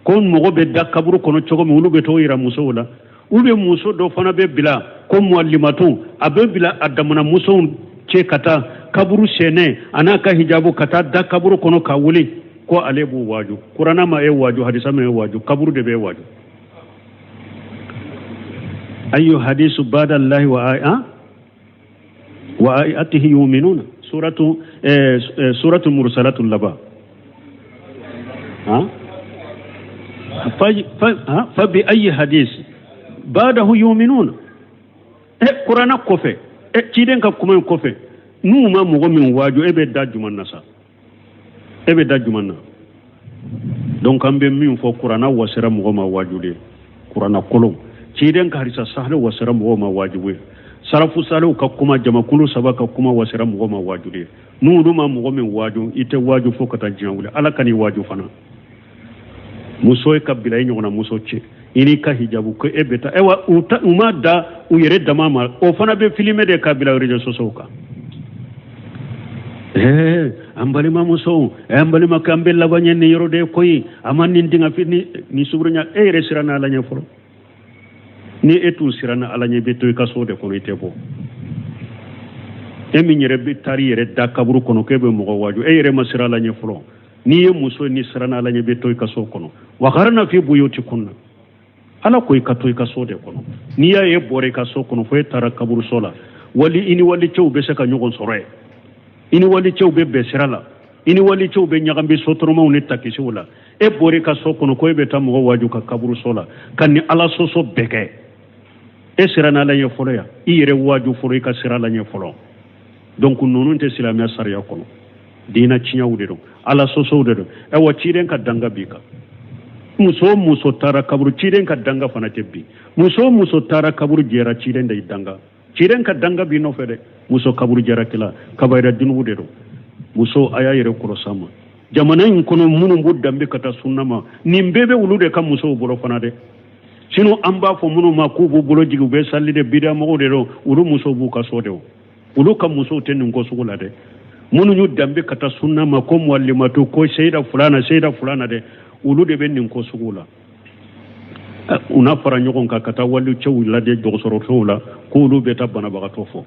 ko mɔgɔ bɛ da kaburu kɔnɔ cogo min, olu bɛ t'o yira musow la. U bɛ muso dɔ fana bɛ bila ko muwalimatu, a bɛ bila a damana musow cɛ ka taa kaburu sɛnɛ a n'a ka hijabu ka taa da kaburu kɔnɔ ka wuli, ko ale b'u waaju. Kuranɛ ma e waaju, hadisa ma e waaju, kaburu de bɛ e waaju. Ayu hadisu bada allahi wa aya wa ayatihi yuminuna, suratu suratu mursalatu laban ha fa bi ayi hadis badahu yuminuna. Kuranɛ kɔfɛ, ciden ka kuma in kɔfɛ, n'u ma mɔgɔ min waaju, e bɛ da jumɛn na sa? E bɛ da jumɛn na? Donc an bɛ min fɔ, kuranɛ wasera mɔgɔ ma waaju de, kuranɛ kolon, ciden ka hadisa sahale wasera mɔgɔ ma wajibu ye, sarafu saliw ka kuma, jamakulu saba ka kuma wasera mɔgɔ ma waaju de. N'olu ma mɔgɔ min waaju, i tɛ waaju fo ka taa diɲɛ wuli. Ala kan'i waaju fana. Muso ye ka bila i ɲɔgɔnna muso cɛ, i n'i ka hijabu ko e bɛ taa. Ayiwa u ma da u yɛrɛ dama ma, o fana bɛ filime de ka bila réseaux sociaux kan. An balimamusow, an balimakɛ, an bɛ laban ɲɛ nin yɔrɔ de ye koyi. A ma nin dingɛ fi ni sugurunya. E yɛrɛ siranna Ala ɲɛ fɔlɔ. Ni e tun siranna Ala ɲɛ, i bɛ to i ka so de kɔnɔ, i tɛ bɔ. E min yɛrɛ bɛ taari yɛrɛ da kaburu kɔnɔ k'e bɛ mɔgɔ waaju, e yɛrɛ ma siran Ala ɲɛ fɔlɔ. N'i ye muso ni siranna Ala ɲɛ, i bɛ to i ka so kɔnɔ. Wakarna fi buyutikunna, Ala ko i ka to i ka so de kɔnɔ. N'i y'a ye bɔra i ka so kɔnɔ fo e taara kaburuso la, wali i ni walicɛw bɛ se ka ɲɔgɔn sɔrɔ yen, i ni walicɛw bɛ bɛn sira la, i ni walicɛw bɛ ɲagami sotorɔmaw ni takisiw la. E bɔra i ka so kɔnɔ ko e bɛ taa mɔgɔ waaju ka kaburuso la, ka ni Ala sɔsɔ bɛɛ kɛ. E siranna Ala ɲɛ fɔlɔ yan, i yɛrɛ waaju fɔlɔ, i ka siran Ala ɲɛ fɔlɔ. Donc ninnu tɛ silamɛya sariya kɔnɔ, diinɛ tiɲɛw de don, Ala sɔsɔw de don. Ayiwa ciden ka danga b'i kan. Muso o muso taara kaburu, ciden ka danga fana tɛ bin. Muso o muso taara kaburu jɛra, ciden de y'i danga. Ciden ka danga b'i nɔfɛ dɛ. Muso kaburu jɛrakɛla, kabayira junubu de don. Muso a y'a yɛrɛ kɔlɔsi a ma. Jamana in kɔnɔ minnu b'u danbe ka taa sunna ma, nin bɛɛ bɛ olu de ka musow bolo fana dɛ. Sinon an b'a fɔ minnu ma k'u b'u bolo jigin, u bɛ sali de, bidamɔgɔw de don, olu musow b'u ka so de o. Olu ka musow tɛ nin ko sugu la dɛ. Minnu y'u danbe ka taa sunna ma, ko muwalimatu, ko seyida fulana, seyida fulana dɛ, olu de bɛ nin ko sugu la. U n'a fara ɲɔgɔn kan ka taa walicɛw lajɛ dɔgɔtɔrɔsow la, k'olu bɛ taa banabagatɔ fɔ.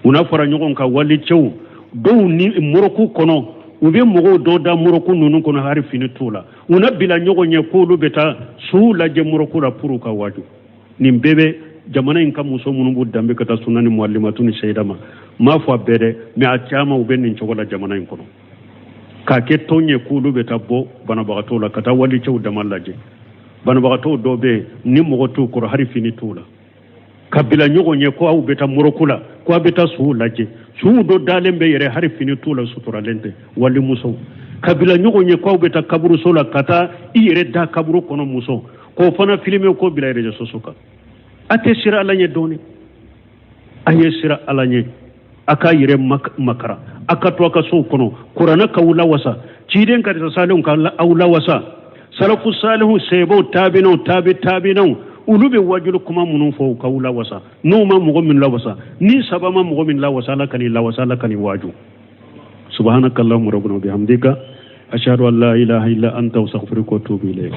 U n'a fara ɲɔgɔn kan walicɛw dɔw ni morgue kɔnɔ, u bɛ mɔgɔw dɔw da morgue ninnu kɔnɔ, hali fini t'u la. U n'a bila ɲɔgɔn ɲɛ k'olu bɛ taa suw lajɛ morgue la pour ka waaju. Nin bɛɛ bɛ jamana in ka muso minnu b'u danbe ka taa sunna ni muwalimatu ni seyida ma. N m'a fɔ a bɛɛ dɛ, mais a caman u bɛ nin cogo la jamana in kɔnɔ, k'a kɛ tɔn ye k'olu bɛ taa bɔ banabagatɔw la ka taa walicɛw dama lajɛ. Banabagatɔw dɔw bɛ yen ni mɔgɔ t'u kɔrɔ, hali fini t'u la, ka bila ɲɔgɔn ɲɛ ko aw bɛ taa morgue la, ko aw bɛ taa suw lajɛ. Suw dɔ dalen bɛ yɛrɛ, hali fini t'u la, suturalen tɛ, walimusow ka bila ɲɔgɔn ɲɛ ko aw bɛ taa kaburuso la ka taa i yɛrɛ da kaburu kɔnɔ, muso k'o fana filime ko bila réseaux sociaux kan. A tɛ siran Ala ɲɛ dɔɔni, a ye siran Ala ɲɛ, a k'a yɛrɛ makara, a ka to a ka sow kɔnɔ, kuranɛ k'aw lawasa, ciden ka salenw ka aw lawasa, salafu salihu sebaw tabinaw tabi tabinaw olu bɛ wajulu kuma minnu fɔ u k'aw lawasa. N'u ma mɔgɔ min lawasa, ni saba ma mɔgɔ min lawasa, Ala kan'i lawasa, Ala kan'i waaju. Subhanakallahumma rabbana wa bihamdika, ashhadu an la ilaha illa anta, astaghfiruka wa atubu ilayk.